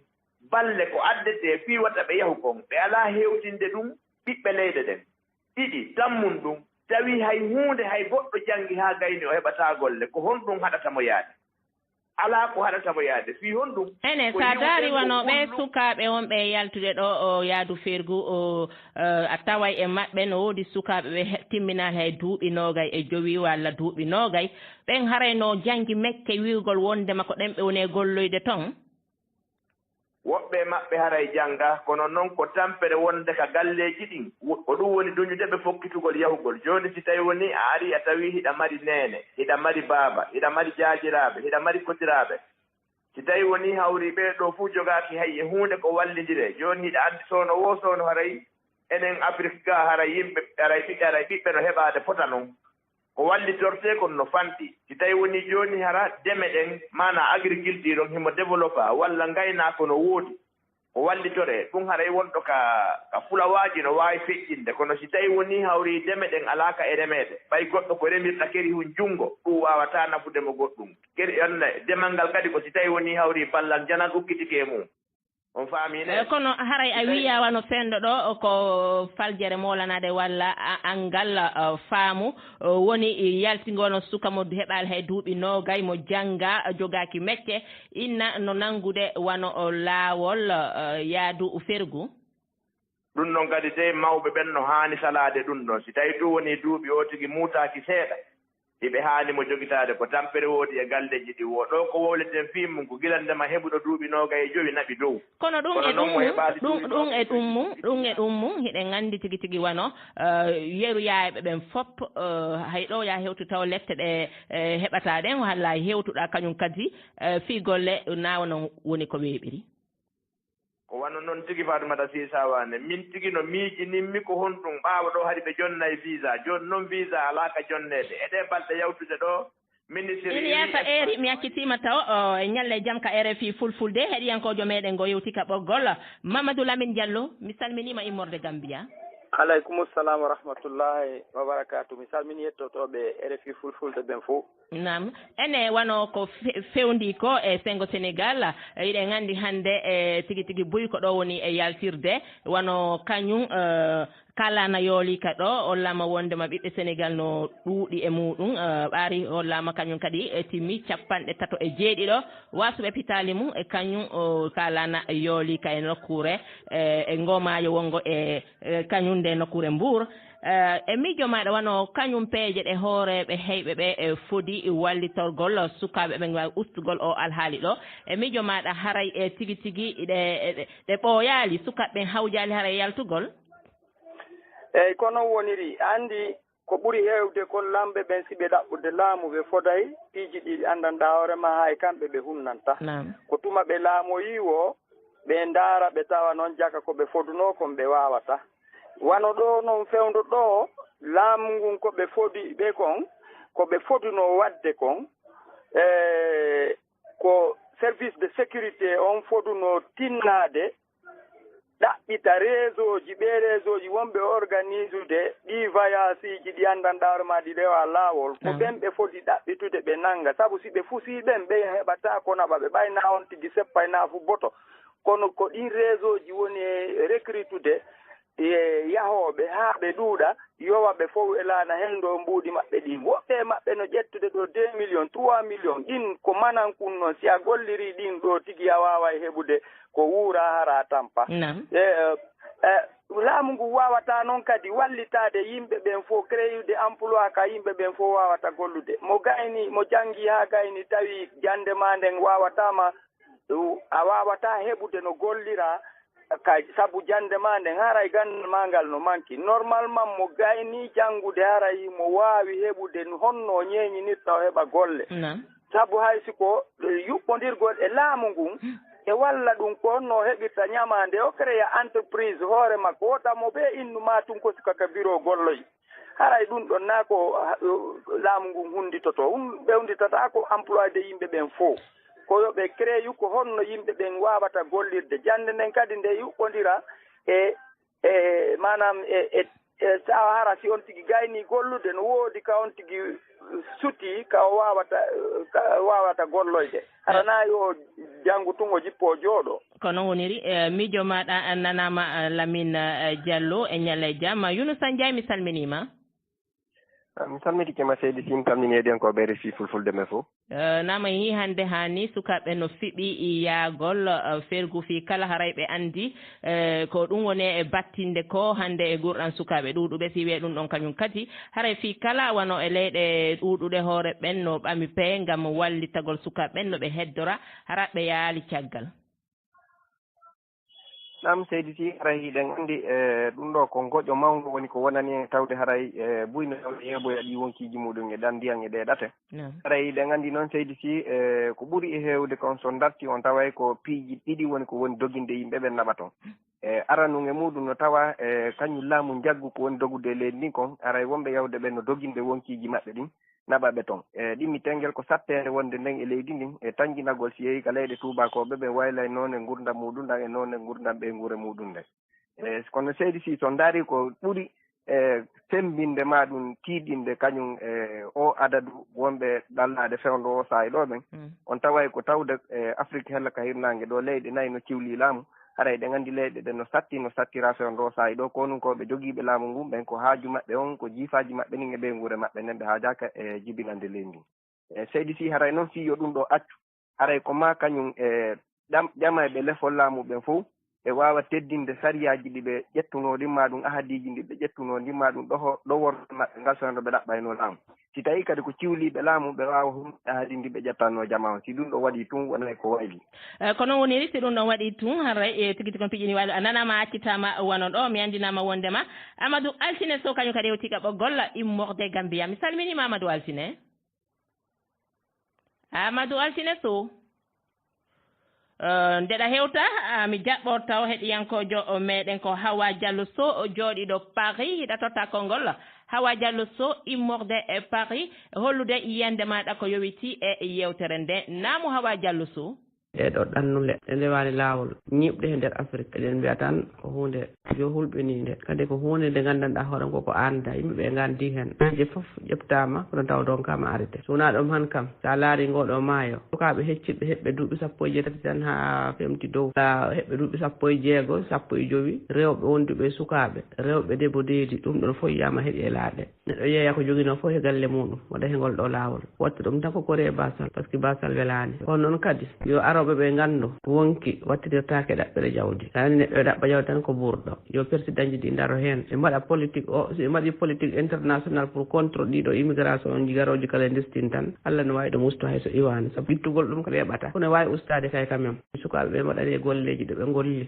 balle ko addetee fii wata ɓe yahu kon, ɓe alaa hewtinde ɗum ɓiɓɓe leyɗe ɗen. Ɗiɗi, tammun ɗum, tawi hay huunde, hay goɗɗo janngi haa gayni o heɓataa golle, ko honɗum haɗata mo yaade? Alaa ko haɗata mo yaade. Fii honɗum? Ene, ko sa daari yi'ude wano ko ɓee honɗum? Sukaaɓe wonɓe e yaltude ɗo, o yaadu fergu, o, eh, a taway e maɓɓe no woodi sukaaɓe ɓe he-, timminaali hay duuɓi noogay e jowi walla duuɓi noogay. Ɓen haray no janngi mecce wi'ugol wondema ko ɗen ɓe woni e golloyde ton. Woɓɓe e maɓɓe haray jannga, kono non ko tampere wonde ka galleeji ɗin. Wo-, ko ɗum woni duñude ɓe fokkitugol yahugol. Jooni si tawi woni a ari a tawi hiɗa mari neene, hiɗa mari baaba, hiɗa mari jaajiraaɓe, hiɗa mari kotiraaɓe. Si tawi woni hawri ɓee ɗoo fuu jogaaki hay e huunde ko wallindiree, jooni hiɗa anndi soono woo soono haray enen Afrik gaa haray yimɓe, haray ɓiɓɓe, haray ɓiɓɓe no heɓaade fota non. Ko wallitortee kon no fanɗi. Si tawi woni jooni hara deme ɗen, maanaa agriculture on himo développa, walla ngaynaako no woodi, ko wallitoree. Ɗum haray wonɗo ka, ka fulawaaji no waawi feƴƴinde, kono si tawi woni hawri deme ɗen alaa ka e remeede, ɓay goɗɗo ko remirta keri hun junngo, ɗum waawataa nafude mo goɗɗum. Keri, anne, demal ngal kadi ko si tawi woni hawri ballal njanal ukkitike e mum. On faamii ne? Eh, kono haray a wiyaa wano fenndo ɗo ko faljere moolanaade walla a-, anngal, eh, faamu, eh, woni yaltingol no suka mo heɓaali hay duuɓi noogay mo jannga, jogaaki mecce, inna no nanngude wano, eh, laawol, eh, yaadu fergu? Ɗum ɗon kadi, tey mawɓe ɓen no haani salaade ɗum ɗon. Si tawii tun wonii duuɓi o tigi muutaaki seeɗa, hiɓe haani mo jogitaade. Ko tampere woodi e galleeji ɗi wo ɗo ko wowleten fii mum, ko gila ndema heɓuɗo duuɓi noogay e jowi naɓi dow. Kono ɗum e ɗum mum, ɗum, ɗum e ɗum mum, ɗum e ɗum mum, hiɗen anndi tigi tigi wano, eh, yeru yaaɓe ɓen fop, eh, hay ɗo yaa hewtu taw lette ɗe, eh, heɓataa ɗen, halla hewtuɗaa kañum kadi, eh, fii golle naawno woni ko weeɓiri. Ko wano non tigi, Faatumata Sii Saawaane. Min tigi no miijinimmi ko honɗum, ɓaawo ɗo hari ɓe jonnay visa. Jooni non visa alaa ka jonneede. E ɗee balɗe yawtude ɗo, ministiri Iliyasa Eeri, mi accitiima taw, o, e ñalle jam ka R F I Fulfulde, heɗiyankoojo meɗen ngo yewti ka ɓoggol. Mamadou Lamine Diallo, mi salminiima immorde Gambia. Aleykum salam wa rahmatullahi wa barakatuh. Mi salmini yettotooɓe R F I Fulfulde ɓen fof. Naam. Ene wano ko fe-, fewndi ko e senngo Senegal, e, hiɗen anndi hannde, e, tigi tigi buy ko ɗo woni e yaltirde, wano kañum, e, Kalaana yooliika ɗo, hollaama wonndema ɓiɓɓe Senegaal no ɗuuɗi e muuɗum, eh, ɓaari hollaama kañum kadi, eh, timmi capanɗe tato e jeeɗiɗo waasuɓe pitaali mum, e kañum, o, Kalaana yooliika e nokkuure, eh, e ngoo maayo wonngo e, eh, kañum nde nokkuure Mbuur. Eh, e miijo maaɗa, wano kañum peeje ɗe hooreeɓe heyɓe ɓe, eh, fodi wallitorgol sukaaɓe ɓen waawi ustugol o alhaali ɗo, e miijo maaɗa haray, eh, tigi tigi ɗe, ɗe, ɗe ɓooyaali, sukaaɓe ɓen hawjaali haray yaltugol? Eyi, ko noon woniri. A anndi, ko ɓuri heewde kon laamɓe ɓen, si ɓe ɗaɓɓude laamu, ɓe foday piiji ɗi ɓe anndanɗaa hoore maa, hay kamɓe ɓe hunnanta. Naam. Ko tuma ɓe laamoyii woo, ɓe ndaara, ɓe tawa noon jaka ko ɓe fodunoo kon ɓe waawata. Wano ɗoo noon fewndo ɗoo, laamu ngun ko ɓe fodi ɓe kon, ko ɓe fodunoo waɗde kon, e ko service de sécurité on fodunoo tinnaade, ɗaɓɓita réseauji, ɓee réseauji wonɓe organisude ɗii vayaasiiji ɗi anndanɗaa hoore maa ɗi rewa laawol, ko Naam. ɓen ɓe foti ɗaɓɓitude ɓe nannga. Sabu si ɓe fusii ɓen, ɓe heɓataa ko naɓa ɓe, ɓay naa on tigi seppay naa fu boto. Kono ko ɗin réseauji woni e recrutude e yahooɓe haa ɓe ɗuuɗa, yowa ɓe fow e laana heen ɗo mbuuɗi maɓɓe ɗin. Woɓɓe e maɓɓe no ƴettude ɗo deux millions, trois millions. Ɗin ko manankun non. Si a gollirii ɗin ɗo tigi, a waaway heɓude ko wuuraa hara a tampa. Naam. E, e, laamu ngu waawataa noon kadi wallitaade yimɓe ɓen fof, créude emploi ka yimɓe ɓen fof waawata gollude. Mo gayni, mo janngi haa gayni, tawi jannde maa nden waawataama, a waawataa heɓude no golliraa, ka sabu jannde maa nden, haray ganndal maa ngal no manki. Normalement, mo gayni janngude, haray mo waawi heɓude honno o ñeeñinirta, o heɓa golle. Naam. Sabu hay si ko, eh, yuɓɓondirgol e laamu ngun, e walla ɗum ko honno o heɓirta ñamaande, o créa entreprise hoore makko, wota mo ɓe innu maa tun ko suka ka biro golloy. Haray ɗum ɗon naa ko, ah, laamu ngun hunnditoto. Hun-, ɓe hunnditata ko employé de yimɓe ɓen fof. Ko yo ɓe créu ko honno yimɓe ɓen waawata gollirde. Jannde nden kadi nde yuɓɓondira e, e, maanaam e, e, e, so a hara si on tigi gayni gollude, no woodi ka on tigi suti ka o waawata, ka waawata golloyde. Hara Eh. naa yo janngu tun o jippo o jooɗo. Ko noon woniri, eh, miijo maaɗa, eh, nanaama, eh, Lamine, eh, Diallo e ñalle jam. Yunusa Njaay, mi salminiima. Ah, mi salmitiike ma seydi Sy, mi salmini heɗiyankooɓe R F I Fulfulde men fof. Eh, naama hii hannde haa ni sukaaɓe no fiɓi yaagol, eh, fergu fii kala haray ɓe anndi, eh, ko ɗum woni e battinde ko hannde e gurɗan sukaaɓe ɗuuɗuɓe, si wiyee ɗum ɗon kañum kadi. Haray fii kala wano e leyɗe ɗuuɗuɗe hoore ɓen no ɓami pee ngam wallitagol sukaaɓe ɓen no ɓe heddora, hara ɓe yaali caggal. Naam, seydi Sy, haray hiɗen anndi, eh, ɗum ɗo ko ngoƴo mawngo woni ko wonani en, tawde haray, eh, buy no tawde yeeboya ɗi wonkiiji muɗum e ɗan ndiyan e ɗee ɗate. Naam. Haray hiɗen anndi noon, seydi Sy, eh, ko ɓuri e heewde kon so darti on taway ko piiji ɗiɗi woni ko woni doginde yimɓe ɓen naɓa ton. Eh, aranun e muɗum no tawa, eh, kañum laamu njaggu ko woni dogude e leydi ndin kon, haray wonɓe yahude ɓen no doginde wonkiiji maɓɓe ɗin, naɓa ɓe ton. E ɗimmitengel ko satteende wonde nden e leydi ndin, e tanjinagol si yehi ka leyɗe tuubakooɓe ɓen, waylay noone ngurdam muɗum ɗan e noone ngurdam ɓeynguure muɗum nden. E kono seydi Sy, so ndaari ko ɓuri, e, semmbinde ma ɗum tiiɗinde kañum, e, o adadu wonɓe ɗallaade fewndo o saa'i ɗo ɓen, Mm. on taway ko tawde, e, Afrik hella ka hirnaange ɗo leyɗe nayi no ciwli laamu, haray ɗen anndi leyɗe ɗen no satti, no sattira fewndo o saa'i ɗo, konunkooɓe jogiiɓe laamu ngun ɓen, ko haaju maɓɓe on, ko jiifaaji maɓɓe nin e ɓeynguure maɓɓe nden, ɓe haajaaka e jibinande leydi ndin. E seydi Sy, haray noon fii yo ɗum ɗo accu, haray ko maa kañum e ɗam-, ƴamayɓe lefol laamu ɓen fow, ɓe waawa teddinde sariyaaji ɗi ɓe ƴettunoo ɗin, maa ɗum ahadiiji ɗi ɓe ƴettunoo ɗin, maa ɗum ɗoho-, ɗoworɗe maɓɓe ngal fewndo ɓe ɗaɓɓaynoo laamu. Si tawii kadi ko ciwliiɓe laamu, ɓe waawa humnude ahadi ndi ɓe ƴettannoo jamaa on. Si ɗum ɗo waɗii tun, wonay ko wayli. Eh, ko noon woniri, si ɗum ɗon waɗii tun, haray, e tigi tigi on piƴini waalo. A nanaama, a accitaama wano ɗo, mi anndinaama wonndema Amadou Altine Sow, kañum kadi hewtii ka ɓoggol immorde Gambia. Mi salminiima Amadou Altine. Amadou Altine Sow. Eh, ndeɗa hewta, ah, mi jaɓɓorta o heɗiyankoojo meɗen ko Hawa Diallo Sow, jooɗiiɗo Paris, hiɗa totta konngol. Hawa Diallo Sow, immorde e Paris, hollude yiyannde maaɗa ko yowitii e yewtere nde. Naamu Hawa Diallo Sow. Ɗee ɗoo ɗannule ɗe ndewaani laawol, ñiiɓde he nder Afrik, eɗen mbiya tan ko huunde yo hulɓiniinde. Kadi ko huunde nde nganndanɗaa hoore ngo ko aanda, yimɓe ɓe nganndi heen. Peeje fof ƴettaama, kono taw ndonkaama arde. So wonaa ɗum han kam, so a laarii ngoo ɗoo maayo, sukaaɓe heccirɓe heɓɓe duuɓi sappo e jeetati tan haa femti dow, haa heɓɓe duuɓi sappo e jeego, sappo e jowi, rewɓe wonduɓe e sukaaɓe, rewɓe debo deedi, ɗum ɗon fof yiyaama heɗi e laaɗe. Neɗɗo yeeya ko joginoo fof e galle muɗum, waɗa he ngol ɗoo laawol. Watta ɗum tan ko koree baasal, parce que baasal welaani. Kono noon kadi, yo arooɓe ɓe nganndu, wonki wattinirtaake ɗaɓɓere jawdi. Taani neɗɗo e ɗaɓɓa jawdi tan ko buurɗo. Yo persidanji ɗi ndaro heen. Ɓe mbaɗa politique o, si ɓe mbaɗi politique international pour contre ɗiɗo immigration ji garooji clandestine tan, Allah no waawi ɗum usto hay so iwaani. Sabu ittugol ɗum ko ɗeɓata. Kono waawi ustaade kay quand même. Sukaaɓe ɓe mbaɗani e golleeji ɗo ɓe ngolli.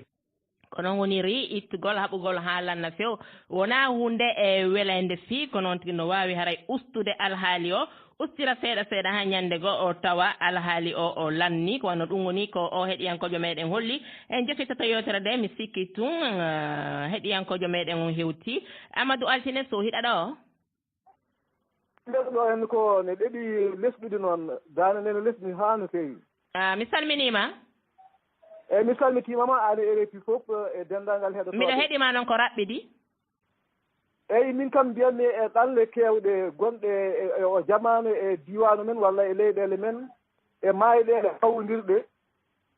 Ko noon woniri ittugol, haɓugol haa lanna few. Wonaa huunde e weleende fii, ko noon tigi no waawi haray ustude alhaali o, ustira seeɗa seeɗa haa ñannde goo o tawa alhaali o, o lanni. Ko wano ɗum woni ko o heɗiyankoojo meɗen holli. En jokkitoto yewtere nde, mi sikki tun, eh, heɗiyankoojo meɗen on hewti. Amadou Altine Sow, hiɗa ɗo? Nder ɗo en ko ne ɗeɓi lesɗude noon, daande nde no lesɗi haa no feewi. Ah, mi salminiima. Eyi, mi salmitiima ma, aan e R F I fof, e denndaangal heɗotooɓe. Miɗo heɗi ma noon ko raɓɓiɗi. Eyi, min kam mbiyatmi e ɗanle keewɗe gonɗe e, e o jamaanu e diiwaanu men walla e leyɗeele men e maayɗeele fawondirɗe,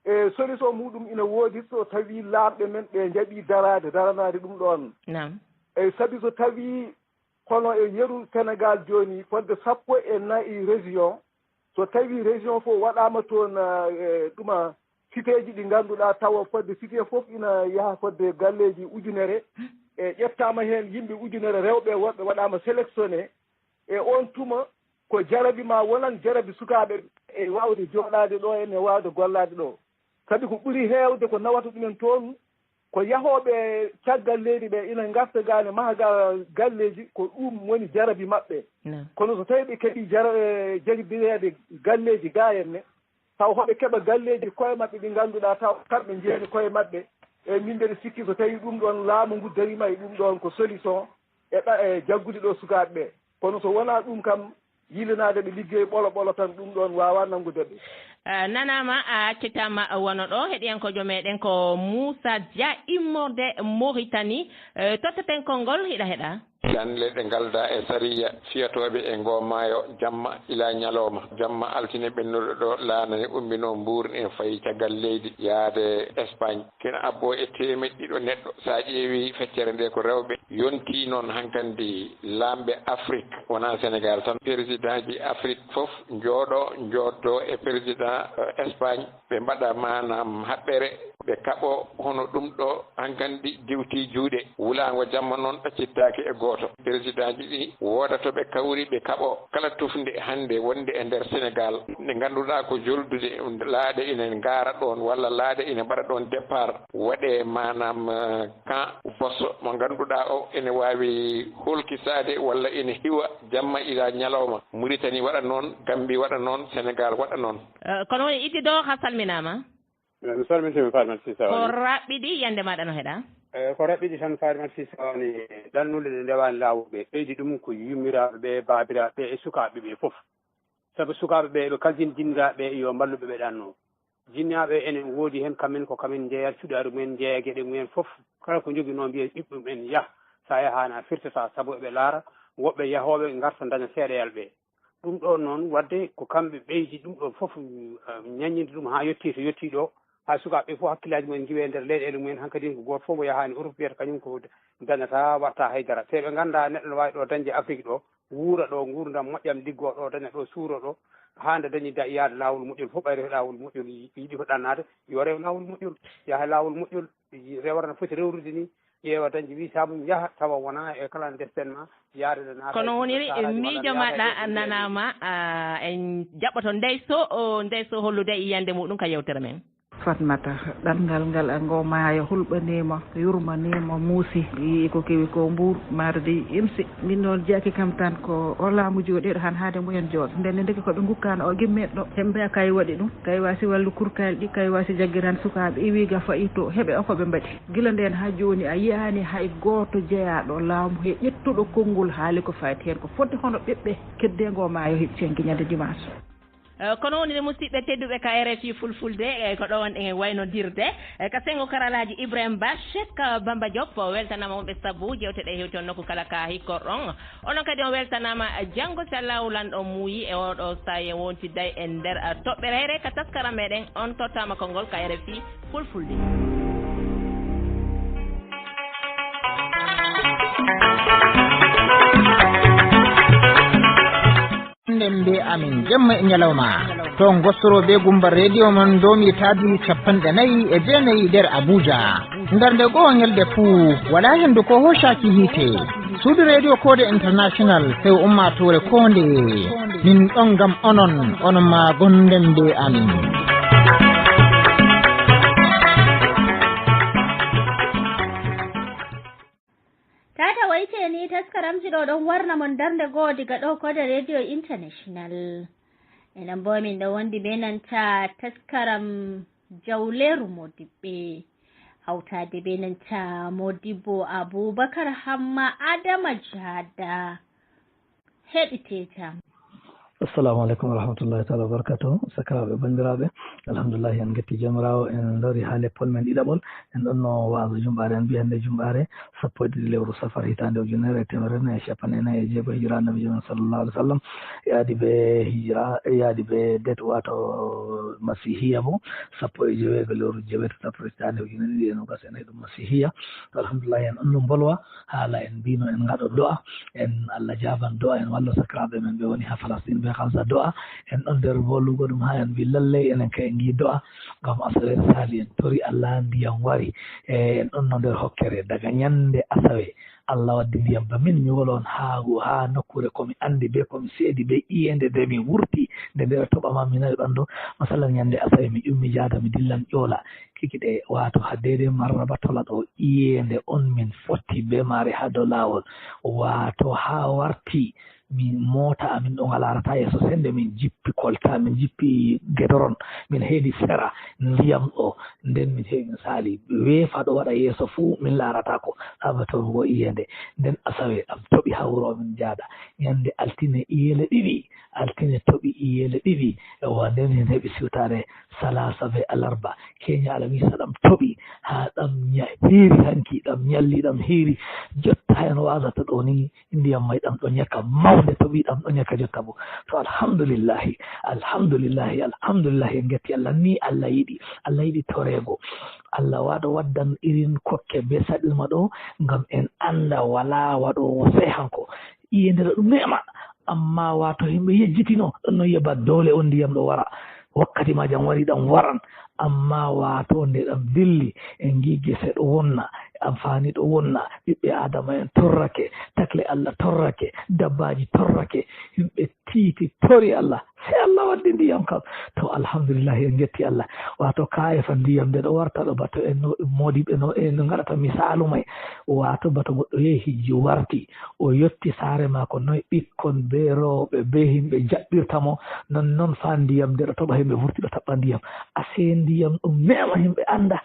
e solution muɗum ina woodi so tawii laamɓe men ɓe njaɓii daraade, daranaade ɗum ɗoon. Naam. Eyi, sabi so tawii kono e yeru Senegaal jooni fodde sappo e nayi région, so tawii région fof waɗaama toon, eh, ɗuma siteeji ɗi ngannduɗaa tawa fodde site fof ina yaha fodde galleeji ujunere, e ƴettaama heen yimɓe ujunere rewɓe e worɓe waɗaama sélectionné, e oon tuma ko jarabi ma wonan jarabi sukaaɓe e waawde jooɗaade ɗo en e waawde gollaade ɗo. Sabi ko ɓuri heewde ko nawata ɗumen toon ko yahooɓe caggal leydi ɓe ina ngarta gaa ne maha gaa galleeji, ko ɗum woni jarabi maɓɓe. Naam. Kono so tawii ɓe keɓii jara-, eh, jaribireede galleeji gaa en ne, taw hoɓe keɓa galleeji koye maɓɓe ɗi ngannduɗaa taw kamɓe njeeni koye maɓɓe. E min mbeɗa sikki so tawii ɗum ɗoon laamu ngu dariima e ɗum ɗoon ko solution e ɗa-, e jaggude ɗo sukaaɓe ɓe. Kono so wonaa ɗum kam, yilinaade ɓe liggey ɓolo ɓolo tan, ɗum ɗoon waawaa nanngude ɓe. Ah, nanaama, a accitaama wano ɗo, heɗiyankoojo meɗen ko Muusa Dia immorde Moritani. Eh, totteten konngol, hiɗa heɗa? Ɗanle ɗe ngaldaa e sariya fiyatooɓe e ngoo maayo jamma ila ñalooma. Jamma altine ɓennuɗo ɗo, laana ne ummino mbuur ne fayi caggal leydi yaade Espagne. Kena abboo e teemeɗɗe ɗiɗo neɗɗo. So a ƴeewi feccere nde ko rewɓe yontii noon hankandi laamɓe Afrik, wonaa Senegaal tan. Peresidaanji Afrik fof njooɗo, njooddoo e peresidan, eh, Espagne, ɓe mbaɗa maanaam haɓɓere, ɓe kaɓo hono ɗum ɗo hankandi diwti juuɗe. Wulaango jamma noon ɗaccittaaki e gooto. Peresidaanji ɗi wooda to ɓe kawri ɓe kaɓo kala tufnde hannde wonde e nder Senegaal, nde ngannduɗaa ko joldude laaɗe ina ngaara ɗoon walla laaɗe ina mbaɗa ɗoon départ, waɗee maanaam, eh, camp bosso mo ngannduɗaa o ene waawi holkisaade walla ene hiwa jamma ila ñalawma. Muritani waɗa noon, Gambi waɗa noon, Senegaal waɗa noon. Eh, kono woni Iddi Doo, a salminaama. Eh, mi salmintiima, Fatimata Sisa. Ko raɓɓiɗi, yande maɗa no heɗa? Eh, ko raɓɓiɗi tan, Fatimata Sisa, woni ɗannuɗe ɗe ndewaani laawol ɓe. Ɓeydi ɗum ko yummiraaɓe ɓe, baabiraaɓe ɓe, e sukaaɓe ɓe fof. Sabu sukaaɓe ɓe, ɓe kaljin jinnaaɓe ɓe, yo mballuɓe ɓe ɗanno. Jinnaaɓe enen woodi heen, kamen ko kamen njeeya cuɗaari mumen, njeeya geɗe mumen fof. Kala ko njoginoo mbiya ɓiɓɓe mumen yah. So a yahaani a firtataa, sabu eɓe laara woɓɓe yahooɓe ngarta ndaña seeɗayal ɓe. Ɗum ɗoon noon, waɗde ko kamɓe ɓeydi ɗum ɗoon fof, eh, ñaññinde ɗum haa yettii to yettii ɗo, haa sukaaɓe ɓe fof hakkillaaji mumen ngiwee nder leyɗeele mumen, hankadi ko gooto fof mo yahaani Europe wiyata kañum ko dañataa, waɗataa hay dara. Te ɓe nganndaa neɗɗo no waawi ɗo dañde Afrik ɗo, wuura ɗo nguurndam moƴƴam, liggoo ɗo, daña ɗo, suuroo ɗo, haa nde dañi da-, yaade laawol moƴƴol fof, ɓayde ko laawol moƴƴol yi-, yiɗi ko ɗannaade, yo rew laawol moƴƴol, yaha e laawol moƴƴol, rewata no foti rewrude ni, ƴeewa dañde visa mum, yaha tawa wonaa e clandestin ma, yaade ɗo naata. Kono woniri miijo maɗa nanaama, a, en jaɓɓoto Ndey Sow, o, Ndey Sow hollude e yiyannde muɗum ka yewtere men. Fatmata, ɗanngal ngal e ngoo maayo hulɓaniima, yurmaniima, muusi, yii ko kewi ko mbuur, maaro dey imsi. Min noon jeyaaki kam tan ko o laamu jooɗeeɗo han haade mumen jooɗo. Ndenne ndeke ko ɓe ngukkaano o gimmeeɗo ɗo. Hembe a kay waɗi ɗum, kay waasi wallu kurkayel ɗi, kay waasi jaggiran sukaaɓe, iwi ga fayi to, heɓe o ko ɓe mbaɗi. Gila ndeen haa jooni a yiyaani hay gooto jeyaaɗo laamu he ƴettuɗo konngol haali ko fayti heen ko fodde hono ɓiɓɓe keddeengo maayo heɓi heen ñande dimanche. Eh, kono woni de, musidɓe tedduɓe ka R F I Fulfulde, eh, ko ɗo wonɗen e waynodirde. Eh, ka sengo karalaaji Ibrahim Ba, Cheikh Bamba Diop, o weltanaama wonɓe sabu jewte ɗe hewti on nokku kala ka hikkorɗon. Onon kadi on weltanaama, eh, janngo, si Allahu Lanɗo muuyi, e oɗo saa'i en wontidday e nder, eh, toɓɓere here ka taskaram meɗen, on tottaama konngol ka R F I Fulfulde. Nden mbe amin jemma e ñalawma. To ngostoro be gumba radio mon domi tabi capanɗe nayi e jeenayi nder Abuja. Darnde goo ñalde fuu, wala hendu ko hoshaki hiite. Suudu Radio Kode International, few ummaatoore koonde. Min ɗon ngam onon, onon ma gonden be amin. Tata wayte ni taskaramji ɗo ɗon warna mon darnde goo diga ɗo Kode Radio International. Enen bo min ɗo wondi be nanta taskaram Jawleeru Modibbe. Hawtaade be nanta Modibbo Abubakar Hamma Adama Jada. Heɗite jam. Assalamu alaikum warahmatullahi taala wabarakatuh. Sakiraaɓe, banndiraaɓe, alhamdulillahi, en ngetti Joomiraawo, en lori haa leppol men ɗiɗaɓol. En ɗonno waazu jumɓaare, en mbiya hannde jumɓaare sappo e ɗiɗi lewru safar, hitaande ujunere e teemedere nayi e capanɗe nayi e jeego hijira Annabiijo men sallallahu alaihi wasallam, yaadi be hijira, yaadi be det, waato masihiya bo, sappo e jeweego lewru jeweetataɓru hitaande ujunere ɗiɗi e noogas e nayi, ɗum masihiya. To, alhamdulillahi, en ɗonno mbolwa haala, en mbino en ngaɗo do'a, en Allah jaaban do'a, en wallo sakiraaɓe men ɓe woni haa Falastin be Gaza do'a. En ɗon nder mbolwugo ɗum haa en mbi lallay enen kay en ngi do'a ngam asawe saali, en tori Allah ndiyam wari. E, en ɗonno nder hokkere daga ñande asawe. Allah waddi ndiyam ba min mi wolo on haa, haa nokkuure ko mi anndi be ko mi seedi be iyeende nde mi wurti, nde nde toɓa ma mi nawi ɓandu. Masalan, ñande asawe mi ƴummi jaada mi dillan ƴoola. Kikiɗe, waato haa deydey marraba tola ɗo, iyeende on min fotti be maare haa dow laawol. Waato haa warti min moota amin ɗon a laarata yeeso sende, min jippi kolta, min jippi gedoron, min heedi sera ndiyam ɗo, nden min heedi min saali. Weefa ɗo waɗa yeeso fuu min laaratako, haa ba torugo iyeende. Nden asawe ɗam toɓi haa wuro amin jaada. Ñande altine iyeele ɗiɗi, altine toɓi iyeele ɗiɗi, wa nden en heɓi siwtaare salaasa be alarba. Keenya alamiisa ɗam toɓi, haa ɗam ña-, hiiri hanki, ɗam ñalli, ɗam hiiri. Jotta en waazata ɗo ni, ndiyam may ɗam ɗo ñaka mawnde toɓi, ɗam ɗo ñaka jotta bo. To, alhamdulillahi, alhamdulillahi, alhamdulillahi, en ngetti Allah. Ni Allah yiɗi, Allah yiɗi toreego. Allah waɗo waddan irin kokke be saɗirma ɗo, ngam en annda walaa waɗoowo sey hanko. Iyeende ɗo ɗum neema, amma waato himɓe yejjitino, ɗon no yi'a ba doole on ndiyam ɗo wara. Wakkati maajam wari, ɗam waran, amma waato nde ɗam dilli, en ngi gese ɗo wonna, amfaani ɗo wonna, ɓiɓɓe Aadama en torrake, takle Allah torrake, dabbaaji torrake, himɓe tiiti tori Allah, sey Allah waddi ndiyam kam. To, alhamdulillahi, en ngetti Allah. Waato kaayefa ndiyam nde ɗo warta ɗo, bato en no, moodiɓɓe no, en no ngaɗata misaalu may. Waato bato goɗɗo yehi hijju warti, o yotti saare maako, noy ɓikkon be rewɓe be himɓe jaɓɓirta mo, non, non faa ndiyam nde ɗo toɓa himɓe vurti ɗo taɓɓa ndiyam. Asee ndiyam ɗum neema himɓe annda.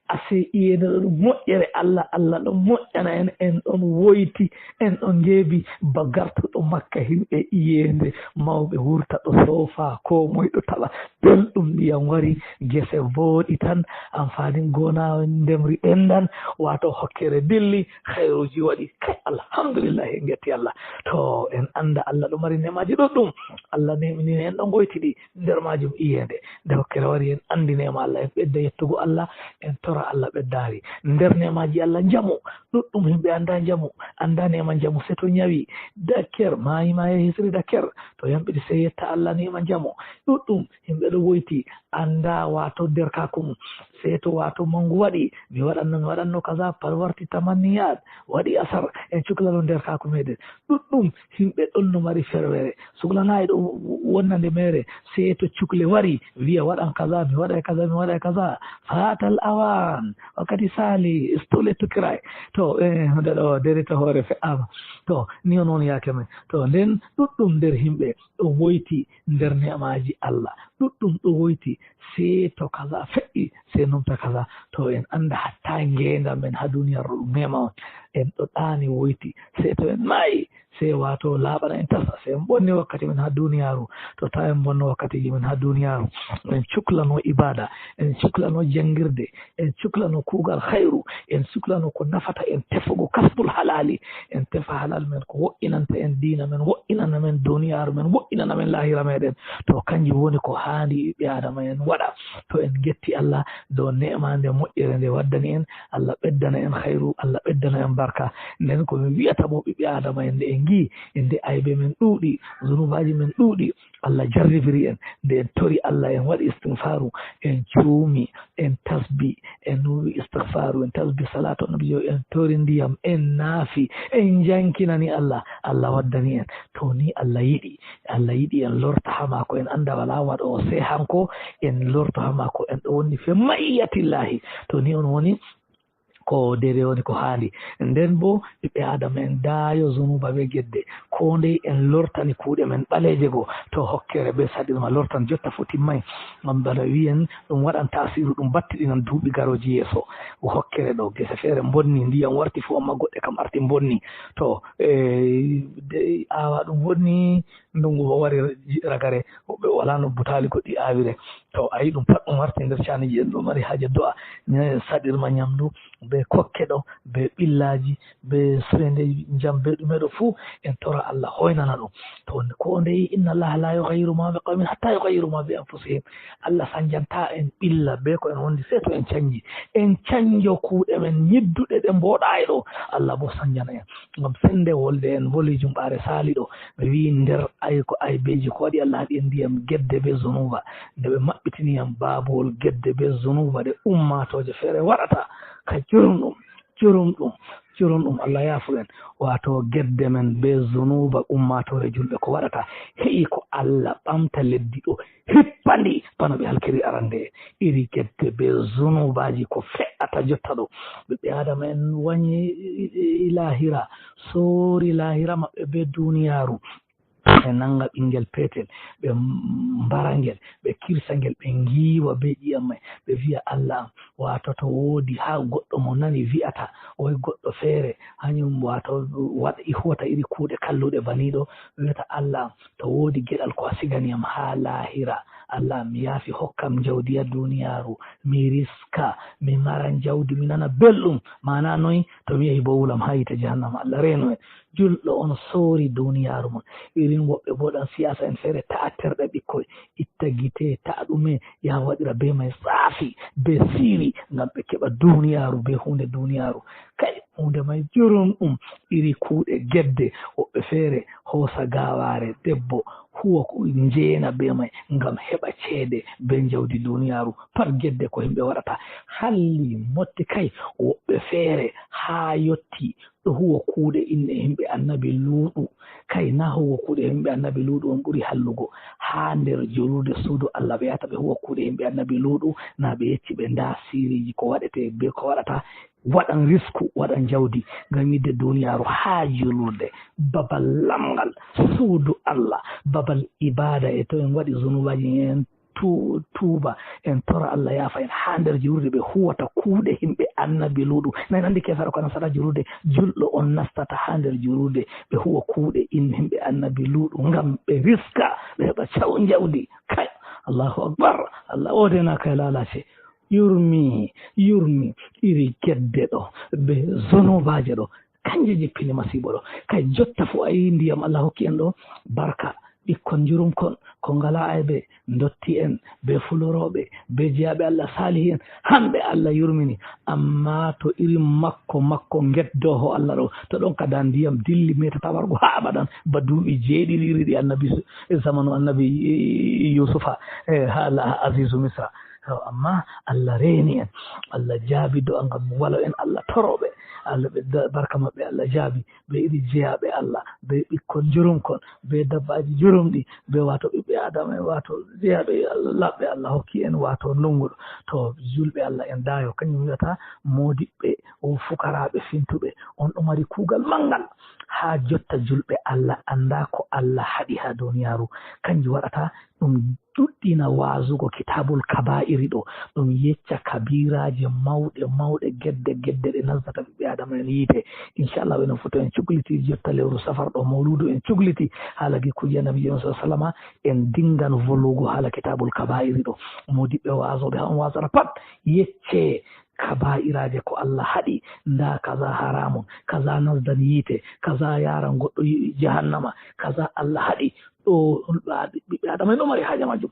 Asee iyeende ɗo ɗum moƴƴere Allah, Allah ɗo moƴƴana en, en ɗon woyti, en ɗon ngeebi, ba gartuɗo Makka himɓe iyeende, mawɓe wurta ɗo soofa, koo moy ɗo taɓa belɗum, ndiyam wari, gese vooɗi tan, amfaanin goona ndemri ɓendan, waato hokkere dilli, hayruuji waɗi. Kay, alhamdulillahi, en ngetti Allah. To, en annda Allah ɗo mari neemaaji ɗuɗɗum. Allah neemini en ɗo ngoytiɗi, nder maajum iyeende. Nde hokkere wari, en anndi neema Allah, en ɓedda yettugo Allah, en tora Allah ɓeddaari. Nder neemaaji Allah njamu, ɗuɗɗum himɓe annda njamu, annda neema njamu, sey to nyawi, dakker, maayi ma yahi hisri dakker, to yamɗiti sey yetta Allah neema njamu. Ɗuɗɗum himɓe ɗo woyti, annda waato derkaaku mum, sey to waato mangu waɗi, mi waɗanno, mi waɗanno kaza, par warti tamanniyat, waɗi asar, en cuklano derkaaku meɗen. Ɗuɗɗum himɓe ɗon no mari ferwere, suklanaayi ɗo wonna nde mere, sey to cukle wari, wiya waɗan kaza, mi waɗay kaza, mi waɗay kaza. Fatal awan, wakkati saali, it's too late to cry. To, eh, nde ɗo dere to hoore fe'ama. To, ni o noon yaake men. To, nden ɗuɗɗum nder himɓe ɗo woyti nder ne'amaaji Allah. Ɗuɗɗum ɗo woyti, sey to kaza fe'i, sey numta kaza. To en annda hatta ngeendam men haa duniyaaru ɗum neema on. En ɗo ɗaani woyti, sey to en maayi, sey wato laaɓana en tasa, sey en ɓonni wakkati men haa duniyaaru, to taa en bonno wakkatiiji men haa duniyaaru. En cuklano ibaada, en cuklano janngirde, en cuklano kuugal hayru, en cuklano ko nafata en, tefugo kasbul halaali, en tefa halal men ko wo'inanta en diina men, wo'inana men duniyaaru men, wo'inana men laahira meɗen. To kanjum woni ko haandi ɓiɓɓe Aadama en waɗa. To en ngetti Allah dow neema nde moƴƴere nde waddani en, Allah ɓeddana en hayru, Allah ɓeddana en barka. Nden ko mi wi'ata bo ɓiɓɓe Aadama en, nde en ngi, nde aybe men ɗuuɗi, zunubaaji men ɗuuɗi, Allah jarribiri en. Nde en tori Allah, en waɗi istigfaaru, en cuumi, en tasbi, en nuwi istigfaaru, en tasbi, salaatu annabi jo, en tori ndiyam, en naafi, en jankinani Allah, Allah waddani en. To ni Allah yiɗi, Allah yiɗi en lorta haa maako, en annda walaa waɗoowo sey hanko, en lorto haa maako, en ɗo woni fe mayyatillahi. To ni on woni, ko dede woni ko haandi. Nden bo, ɓiɓɓe Aadama en daayo zunuba be gedde. Ko ndey en lortani kuuɗe men ɓaleeje go, to hokkere be saɗirma lortan jotta fo timmay. Ngam bana wi'en ɗum waɗan taasiru, ɗum battiɗinan duuɓi garooji yeeso. Hokkere ɗo, gese feere mbonni, ndiyam warti fu, amma goɗɗe kam arti mbonni. To, eh, de, aawa ɗum wonni, ndungu bo wari ragare, woɓɓe wala no butaali goɗɗi aawire. To, a yi ɗum pat ɗum warti nder caaniji, en ɗo mari haaje do'a, ne saɗirma nyamdu, be kokke ɗo, be ɓillaaji, be soynde njam, be ɗume ɗo fuu, en tora Allah hoynana ɗum. To, ko ndey, "Inna Allaha la yughayyiru ma bi qawmin hatta yughayyiru ma bi anfusihim." Allah sanjanta en ɓilla be ko en wondi, sey to en canji. En canjo kuuɗe men nyidduɗe ɗe mbooɗaay ɗo, Allah bo sanjana en. Ngam sende wolde en voli jumɓaare saali ɗo, mi wi'i nder ay ko aybeeji ko waɗi Allah haɗi en ndiyam gedde be zunuba. Nde ɓe maɓɓitini yam baabowol gedde be zunuba ɗe ummaatooje feere waɗata, ka jurumɗum, jurumɗum, jurumɗum, Allah yaafu en. Waato gedde men be zunuba ummaatoore julɓe ko waɗata, he'i ko Allah ɓamta leddi ɗo, hippa ndi bana ɓe halkiri arande. Iri gedde be zunubaaji ko fe'ata jotta ɗo. Ɓiɓɓe Aadama en wanyi i, i, i laahira, soori laahira maɓɓe be duniyaaru. Ɓe nanga ɓingel peetel, ɓe mbara ngel, ɓe kirsa ngel, ɓe ngiiwa be ƴiyam may, ɓe vi'a, "Allah am, waato to woodi haa goɗɗo mo nani vi'ata, oy goɗɗo feere, hanyum waato waɗ-, i huwata iri kuuɗe kalluɗe baniiɗo," wi'ata, "Allah am, to woodi geɗal ko a sigani yam haa laahira, Allah am, mi yaafi, hokkam jawdi haa duniyaaru, mi riska, mi mara jawdi, mi nana belɗum." Maana noy? To mi yahi bo wulam haa yiite jahannama, Allah reeno en. Julɗo on soori duniyaaru mon. Irin woɓɓe bo ɗan siyaasa en feere, ta'atterɗe ɓikkoy, itta gite, ta'a ɗume, yaha waɗira be may saafi, be siiri, ngam ɓe keɓa duniyaaru, be huunde duniyaaru. Kay, huunde may jurum ɗum, iri kuuɗe gedde, woɓɓe feere hoosa gaawaare debbo, huwa ko njeena be may, ngam heɓa ceede be njawdi duniyaaru. Pat gedde ko himɓe waɗata. Halli motti kay, woɓɓe feere haa yotti ɗo huwa kuuɗe inne himɓe annabi Luuɗu. Kay, na huwa kuuɗe himɓe annabi Luuɗu on ɓuri hallugo. Haa nder julurde suudu Allah ɓe yahata ɓe huwa kuuɗe himɓe annabi Luuɗu, na ɓe yecci ɓe ndaa siiriji ko waɗete be ko waɗata, waɗan risku, waɗan jawdi ngam yidde duniyaaru haa julurde, babal lamngal, suudu Allah, babal ibaada. E to en waɗi zunuubaaji en tu-, tuuba, en tora Allah yaafa en, haa nder julurde ɓe huwata kuuɗe himɓe annabi Luuɗu. Na en anndi keefeero ko nastata julurde, julɗo on nastata haa nder julurde, ɓe huwa kuuɗe in himɓe annabi Luuɗu ngam ɓe riska, ɓe heɓa caw njawdi. Kay, Allahu Akbar, Allah o dena kay lalace. Yurmi, yurmi, iri gedde ɗo, be zonobaaje ɗo, kanje jippini masiibo ɗo. Kay jotta fu a yi ndiyam Allah hokki en ɗo, barka, ɓikkon njurumkon, ko ngalaa aybe, ndotti en, be fulorooɓe, be jeyaaɓe Allah saalihi en, hamɓe Allah yurmini. Amma to irin makko, makko ngeddooho Allah ɗo, to ɗon kada ndiyam dilli metata wargo haa abadan, ba duuɓi jeeɗiɗi iri ɗi annabi, zamanu annabi Yusufa, eh, haa la-, Azizu Misra. To, amma Allah reeni en, Allah jaabi do'a ngam walo en Allah torooɓe, Allah ɓe da-, barka maɓɓe Allah jaabi, ɓe iri jeyaaɓe Allah, be ɓikkon njurumkon, be dabbaaji njurumɗi, be waato ɓiɓɓe Aadama en, waato jeyaaɓe Allah, laɓɓe Allah hokki en, waato ndonnguɗo. To, julɓe Allah en daayo, kañum wi'ata moodiɓɓe, o fukaraaɓe fintuɓe, on ɗo mari kuugal manngal. Haa jotta julɓe Allah anndaa ko Allah haɗi haa duniyaaru, kanjum waɗata ɗum ɗuɗɗina waazugo Kitaabul Kabaa'iri ɗo, ɗum yecca kabiiraaje mawɗe, mawɗe, gedde, gedde ɗe nasdata ɓiɓɓe Aadama en yiite. Inchallah, enen fof to en cukliti jotta lewru safar ɗo, mawluudu en cukliti haala gi kuuje Nabiijo sallallahu alaihi wasallam, en dingan volugo haala Kitaabul Kabaa'iri ɗo. Moodiɓɓe waazooɓe, haa on waazata pat, yeccee kabaa'iraaje ko Allah haɗi, ndaa kaza haramun, kaza nasdan yiite, kaza yaaran goɗɗo yi-, jahannama, kaza Allah haɗi. Ɗo, ɓiɓɓe Aadama en ɗo mari haaje majjum.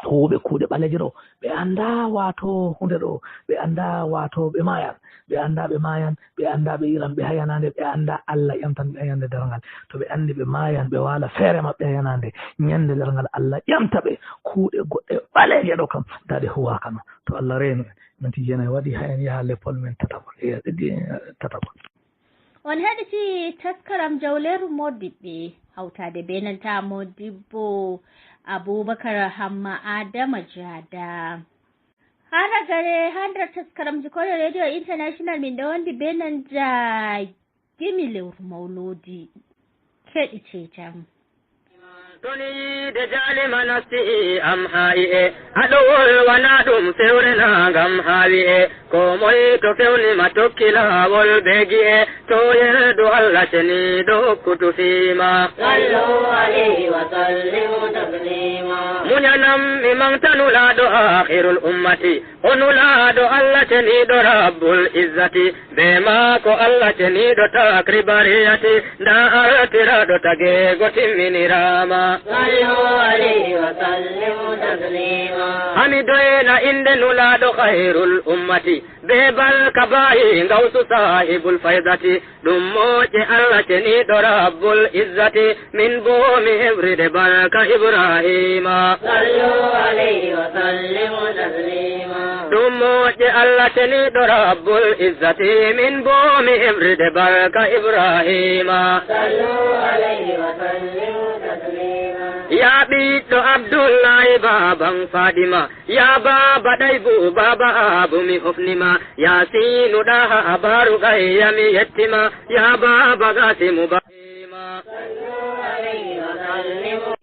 Huuɓe kuuɗe ɓaleeje ɗo, ɓe anndaa waato huunde ɗo, ɓe anndaa waato ɓe maayan, ɓe anndaa ɓe maayan, ɓe anndaa ɓe iran, ɓe hayanaande, ɓe anndaa Allah ƴamtan ɓe ñande darngal. To ɓe anndi ɓe maayan, ɓe waala feere maɓɓe hayanaande, ñande darngal Allah ƴamta ɓe. Kuuɗe goɗɗe ɓaleeje ɗo kam, daa ɗe huwaakano. To Allah reenu en, minti jeenayi waɗi, haa en yaha leppol men tataɓol, eh, eh, tataɓol. On heɗiti taskaram Jawleeru Moodibɓe, hawtaade bee nanta Moodibbo Abubakar Hamma Adama Jaada. Haa ragare, haa nder taskaramji Kore Radio International, min ɗo wondi bee nanta Gimi Lewru Mawluudi. Keɗitee jam. To ni yiide jaalima nasti am haa i'e, aɗowol wana ɗum fewre na ngam haa wi'e, ko moy to fewnima tokki laawol be gi'e, to yerdu Allah ceniiɗo hokkutu fiima. Sallu alayhi wa sallimu taslima. Muñanam mi maŋgta Nulaaɗo aakhirul ummati, o Nulaaɗo Allah ceniiɗo Rabbul Izzati. Be maako Allah ceniiɗo takribariyati, ndaa artiraaɗo tageego timminiraama. Sallu alayhi wa sallimu taslima. Haa mi doyna innde Nulaaɗo khayrul ummati, be barka baayi Ngawsu saahibul faydati, ɗum moƴƴe Allah ceniiɗo Rabbul Izzati. Min boo mi heɓri ɗe barka Ibraahiima. Sallu alayhi wa sallimu taslima. Ɗum moƴƴe Allah ceniiɗo Rabbul Izzati, min boo mi heɓri ɗe barka Ibraahiima. Sallu alayhi wa sallimu taslima. Yaa ɓiɗɗo Abdullahi baaban Faadima, yaa baaba Ɗaybu, baaba Abu mi hofni ma, yaa Siinu Ɗaha Abaaru Gayya mi yetti ma, yaa baaba Gaasimu ba- Sallu alayhi wa sallimu.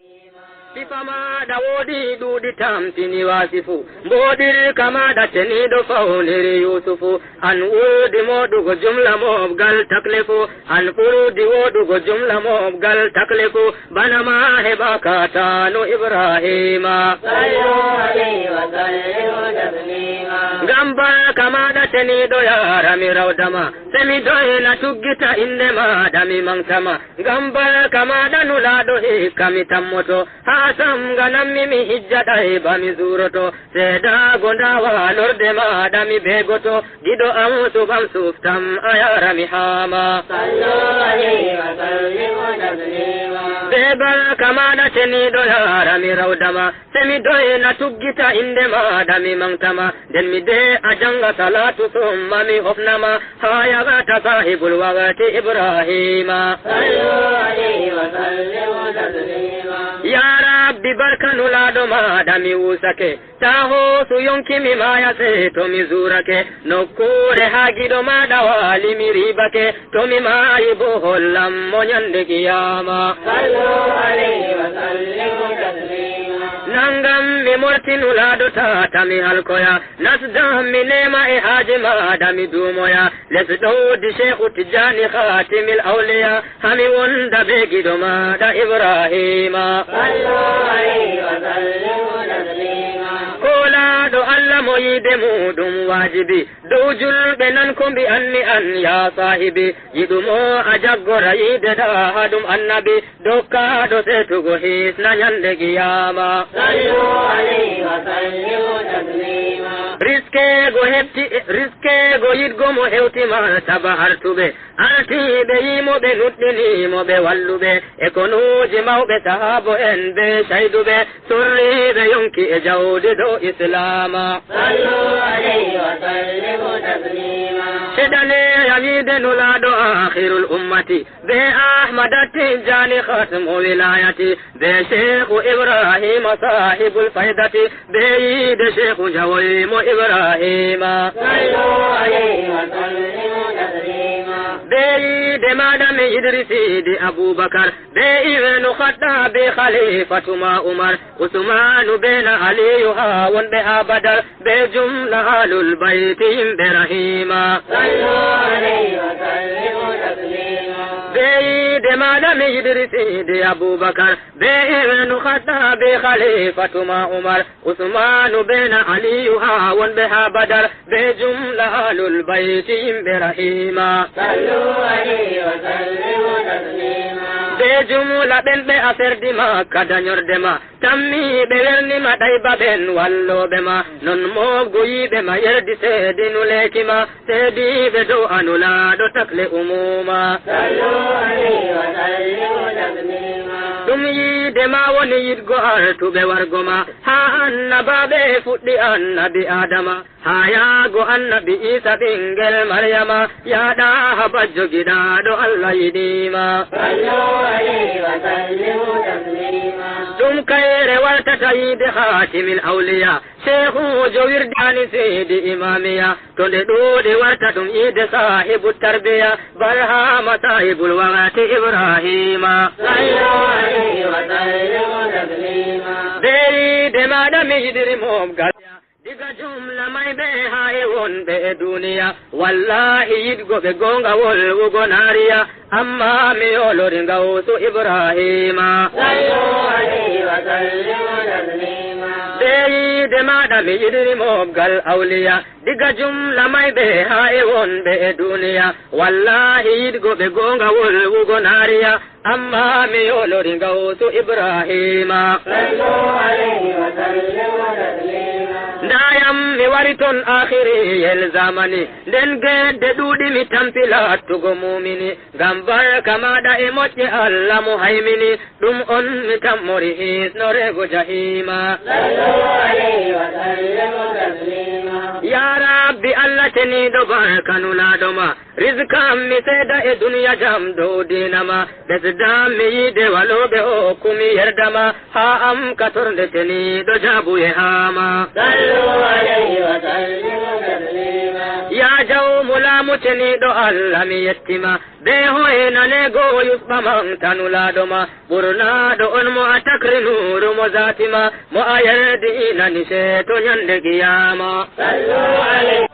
Sifa maaɗa woodi ɗuuɗi tampini waasifu. Mbooɗirka maaɗa ceniiɗo fawniri Yuusufu. An ɓurdi moɗugo jumla moɓgal taklifu. An ɓurdi woɗugo jumla moɓgal taklifu. Bana ma heɓaaka tanu Ibraahiima. Sallu alayhi wa sallimu taslima. Ngam barka maaɗa ceniiɗo yaarami rawda ma. Sey mi doyna tuggita innde maaɗa mi maŋgta ma. Ngam barka maaɗa Nulaaɗo hikka mi tammoto. Haa samnganammi mi hijja Ɗayba mi zuuroto. Seedaago ndaa waalorde maaɗa mi beegoto. Giɗo am suɓam suftam a yaarami haa ma. Sallu alayhi wa sallimu taslima. Be barka maaɗa ceniiɗo yaarami rawda ma. Sey mi doyna tuggita innde maaɗa mi maŋgta ma. Nden mi de a jannga salaatu summa mi hofna ma. Haa yahata saahibul waqti Ibraahiima. Sallu alayhi wa sallimu taslima. Yaa Rabbi barka Nulaaɗo maaɗa mi wusake. Taa hoosu yonki mi maaya sey to mi zuurake. Nokkuure haa giɗo maaɗa waali mi riibake. To mi maayi boo hollam mo ñande qiyaama. Sallu alayhi wa sallimu taslima. Nanngam mi morti Nulaaɗo tata mi halkoya. Nasdam mi neema e haaje maaɗa mi duumoya. Les ɗowdi Shehu Tijjaani Khaatimil Awliya. Haa mi wonda be giɗo maaɗa Ibraahiima. Sallu alayhi wa sallimu taslima. Koolaaɗo Allah mo yiide muuɗum waajibi. Dow julɓe nan ko mbi'anmi an yaa saahibi. Yiɗu mo a jaggora yiide ɗa haa ɗum annabi. Dokkaaɗo seetugo hisna ñande qiyaama. Sallu alayhi wa sallimu taslima. Riskeego heɓti, riskeego yiɗgo mo hewti martaba artuɓe. Artiiɓe yiimo ɓe nuɗɗini mo ɓe walluɓe. E konuuji mawɓe sahaabo en be cayduɓe. Sorriiɓe yonki e jawdi dow Islaama. Sallu alayhi wa sallimu taslima. Seɗaneeyam yiide Nulaaɗo aakhirul ummati. Be Ahmada Tijjaani khatmu wilaayati. Be Shehu Ibraahiima saahibul faydati. Be yiide Shehu njawoy mo Ibraahiima. Sallu alayhi wa sallimu taslima. Be yiide maaɗa mi yiɗiri Sidi Abubakar, be Ibnu Khattabi Khalifatu ma Umar, Usmanu be na Aliyu haa wonɓe haa Badar, be jumla Ahlul Bayti yimɓe Rahima. صلوا عليه وسلموا تسليما. Be yiide maaɗa mi yiɗiri Sidi Abubakar, be Ibnu Khattabi Khalifatu ma Umar, Usmanu be na Aliyu haa wonɓe haa Badar, be jumla Ahlul Bayti yimɓe Rahima. صلوا عليه وسلموا تسليما. Be jumla ɓen ɓe a ferdi Makka dañorde ma, tammi ɓe werni ma ɗayba ɓen wallooɓe ma, non moogoyiiɓe ma yerdi seedinu leeki ma, seediiɓe dow a Nulaaɗo takle umuuma. صلوا عليه وسلموا تسليما. Ɗum yiide ma woni yiɗgo artuɓe wargo ma, haa annabaaɓe fuɗɗi annabi Aadama, haa yaago annabi Iisa ɓinngel Maryama, yaa Ɗaaha bajjo giɗaaɗo Allah yiɗi ma. صلوا عليه وسلموا تسليما. Ɗum kayre wartata yiide Khaatimil Awliya, Seekuujo wirdaani Seydi Imaamiya, to nde ɗuuɗi warta ɗum yiide saahibu tarbiya, Barhaama saahibul wakati Ibraahiima. صلوا عليه وسلموا تسليما. Be yiide maaɗa mi yiɗiri mooɓgal. Diga jumla mayɓe haa e wonɓe e duuniya, wallaahi yiɗgo ɓe goonga wolwugo naariya, amma mi yoolori Ngawsu Ibraahiima. صلوا عليه وسلموا تسليما. Be yiide maaɗa mi yiɗiri mooɓgal awliya, diga jumla mayɓe haa e wonɓe e duuniya, wallaahi yiɗgo ɓe goonga wolwugo naariya, amma mi yoolori Ngawsu Ibraahiima. صلوا عليه وسلموا تسليما. Ndaa yam mi wari ton aakhiriyel zamani, nden gedde ɗuuɗi mi tampi laattugo muumini, ngam barka maaɗa e moƴƴe Allah mo haymini, ɗum on mi tammori hisnoreego jahiima. صلوا عليه وسلموا تسليما. Yaa Rabbi Allah ceniiɗo barka Nulaaɗo ma, rizkam mi seeda e duniya jam dow diina ma, ɓesdam mi yiide walooɓe o kumi yerda ma, haa am ka tornde ceniiɗo jaabuye haa ma. صلوا عليه وسلموا تسليما. Yaa jawmu laamu ceniiɗo Allah mi yetti ma, be hoynaneego yusɓa manta Nulaaɗo ma, ɓurnaaɗo on mo a takri nuuru mo zaati ma, mo a yerdi inani ceeto ñande qiyaama. صلوا عليه.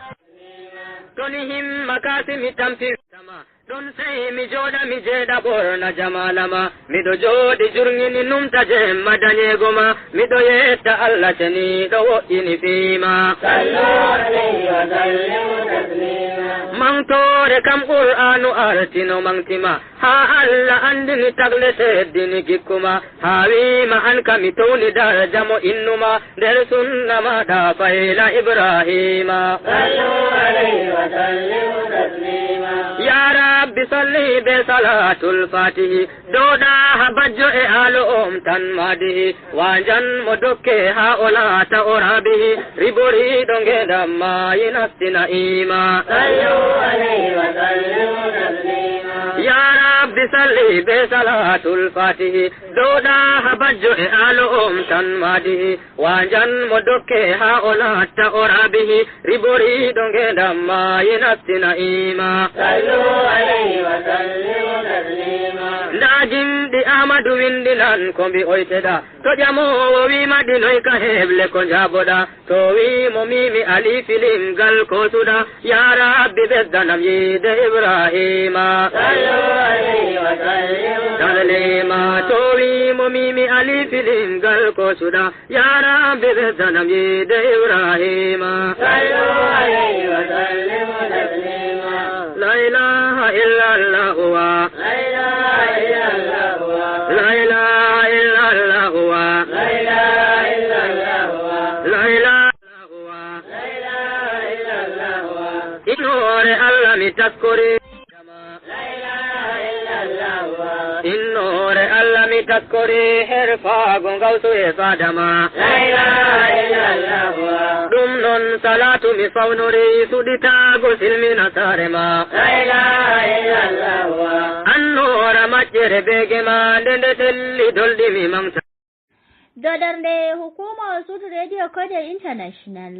To ni himma kaasi mi tampi witama, ɗon sey mi jooɗa mi jeeɗa ɓorna jamaala ma. Miɗo jooɗi jurŋini numta jemma dañeego ma. Miɗo yetta Allah ceniiɗo woɗɗini fii ma. صلوا عليه وسلموا تسليما. Maŋtoore kam Qur'aanu artino maŋti ma. Haa Allah anndini tagle teddini gikku ma. Haa wi'i ma an ka mi towni darja mo innu ma. Nder sunna maaɗa fayla Ibraahiima. صلوا عليه وسلموا تسليما. Yaa Rabbi salli be salaatul faatihi. Dow Ɗaaha bajjo e aalo om tan maadihi. Waanjan mo dokke haa o laata o raabihi. Riboriiɗo ngeendam maayi nasti na'iima. صلوا عليه وسلموا تسليما. Yaa Rabbi salli be salaatul faatihi. Dow Ɗaaha bajjo e aalo om tan maadihi. Waanjan mo dokke haa o laata o raabihi. Riboriiɗo ngeendam maayi nasti na'iima. صلوا عليه وسلموا تسليما. Ndaa gimɗi Ahmadu winndinan ko mbi oyteɗa. To ƴamoowo wi'i ma ɗi noy ka heble ko njaaboɗa. To wi'i mo miimi alifi limgal ko suɗa. Yaa Rabbi ɓesdanam yiide Ibraahiima. صلوا عليه وسلموا تسليما. To wi'i mo miimi alifi limgal ko suɗa. Yaa Rabbi ɓesdanam yiide Ibraahiima. صلوا عليه وسلموا تسليما. La ilaaha illallahu wa. La ilaaha illallahu wa. La ilaaha illallahu wa. La ilaaha illallahu wa. La ilaaha illallahu wa. La ilaaha illallahu wa. Innoore Allah mi taskori. La ilaaha illallahu wa. Innoore Allah mi taskori herfaago Ngawsu e Faadama. La ilaaha illallahu wa. Ɗum non salaatu mi fawnori suɗitaago silmina saare ma. La ilaaha illallahu wa. Annoora maƴƴere beege ma nde nde ɗelli dolɗi mi maŋta. Dow darnde hukuuma Sud Radio Koode International,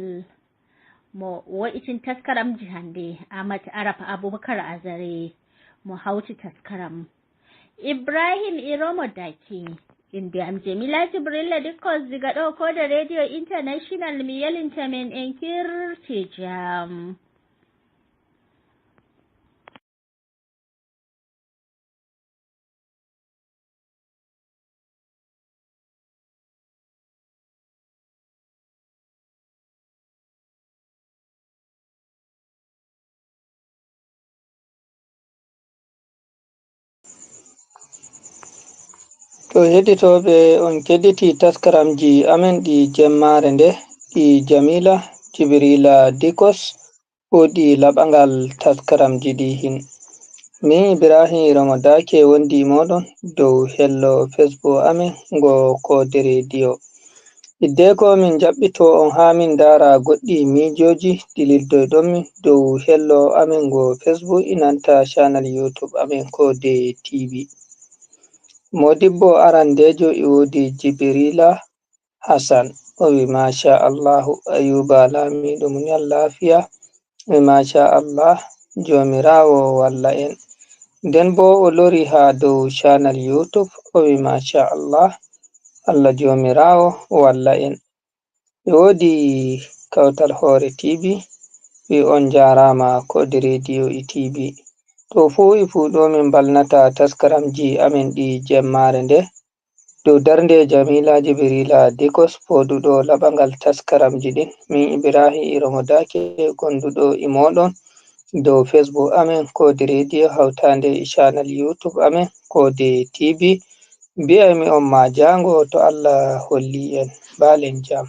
mo wo'itin taskaramji hannde, Ahmad Arab Abubakar Azare. mo hawti taskaram. Ibrahim Iromo Daki. Innde am Jamila Jibrilla Dikkos diga ɗo Koode Radio International, mi yelinta men en kirti jam. To heɗitooɓe, on keɗitii taskaramji amen ɗi jemmaare nde, ɗi Jamila Jibrila Dikos fuɗɗi laɓangal taskaramji ɗi hin. Min Ibrahim Romo Dake wondi mooɗon dow hello Facebook amen ngo Koode Radio. Hiddeko min jaɓɓito on haa min ndaara goɗɗi miijooji ɗi liddoyɗon min dow hello amen ngo Facebook e nanta channel YouTube amen Koode T V. Modibbo arandeejo e woodi Jibrila Hassan, o wi, "Masha Allahu, Ayuba Laamiiɗo munyal laafiya." O wi, "Masha Allah, Joomiraawo walla en." Nden boo o lori haa dow channel YouTube, o wi, "Masha Allah, Allah Joomiraawo walla en." E woodi Kawtal Hoore T V, wi, "On njaaraama Koode Radio e T V." To fuu e fuu ɗo min mbalnata taskaramji amen ɗi jemmaare nde, dow darnde Jamila Jibrila Dikos fooduɗo laɓangal taskaramji ɗin, min Ibrahim Iromo Dake gonduɗo e mooɗon dow Facebook amen Koode Radio hawtaande e channel YouTube amen Koode T V. Mbi'aymi on ma jaango to Allah holli en. Mbaalen jam.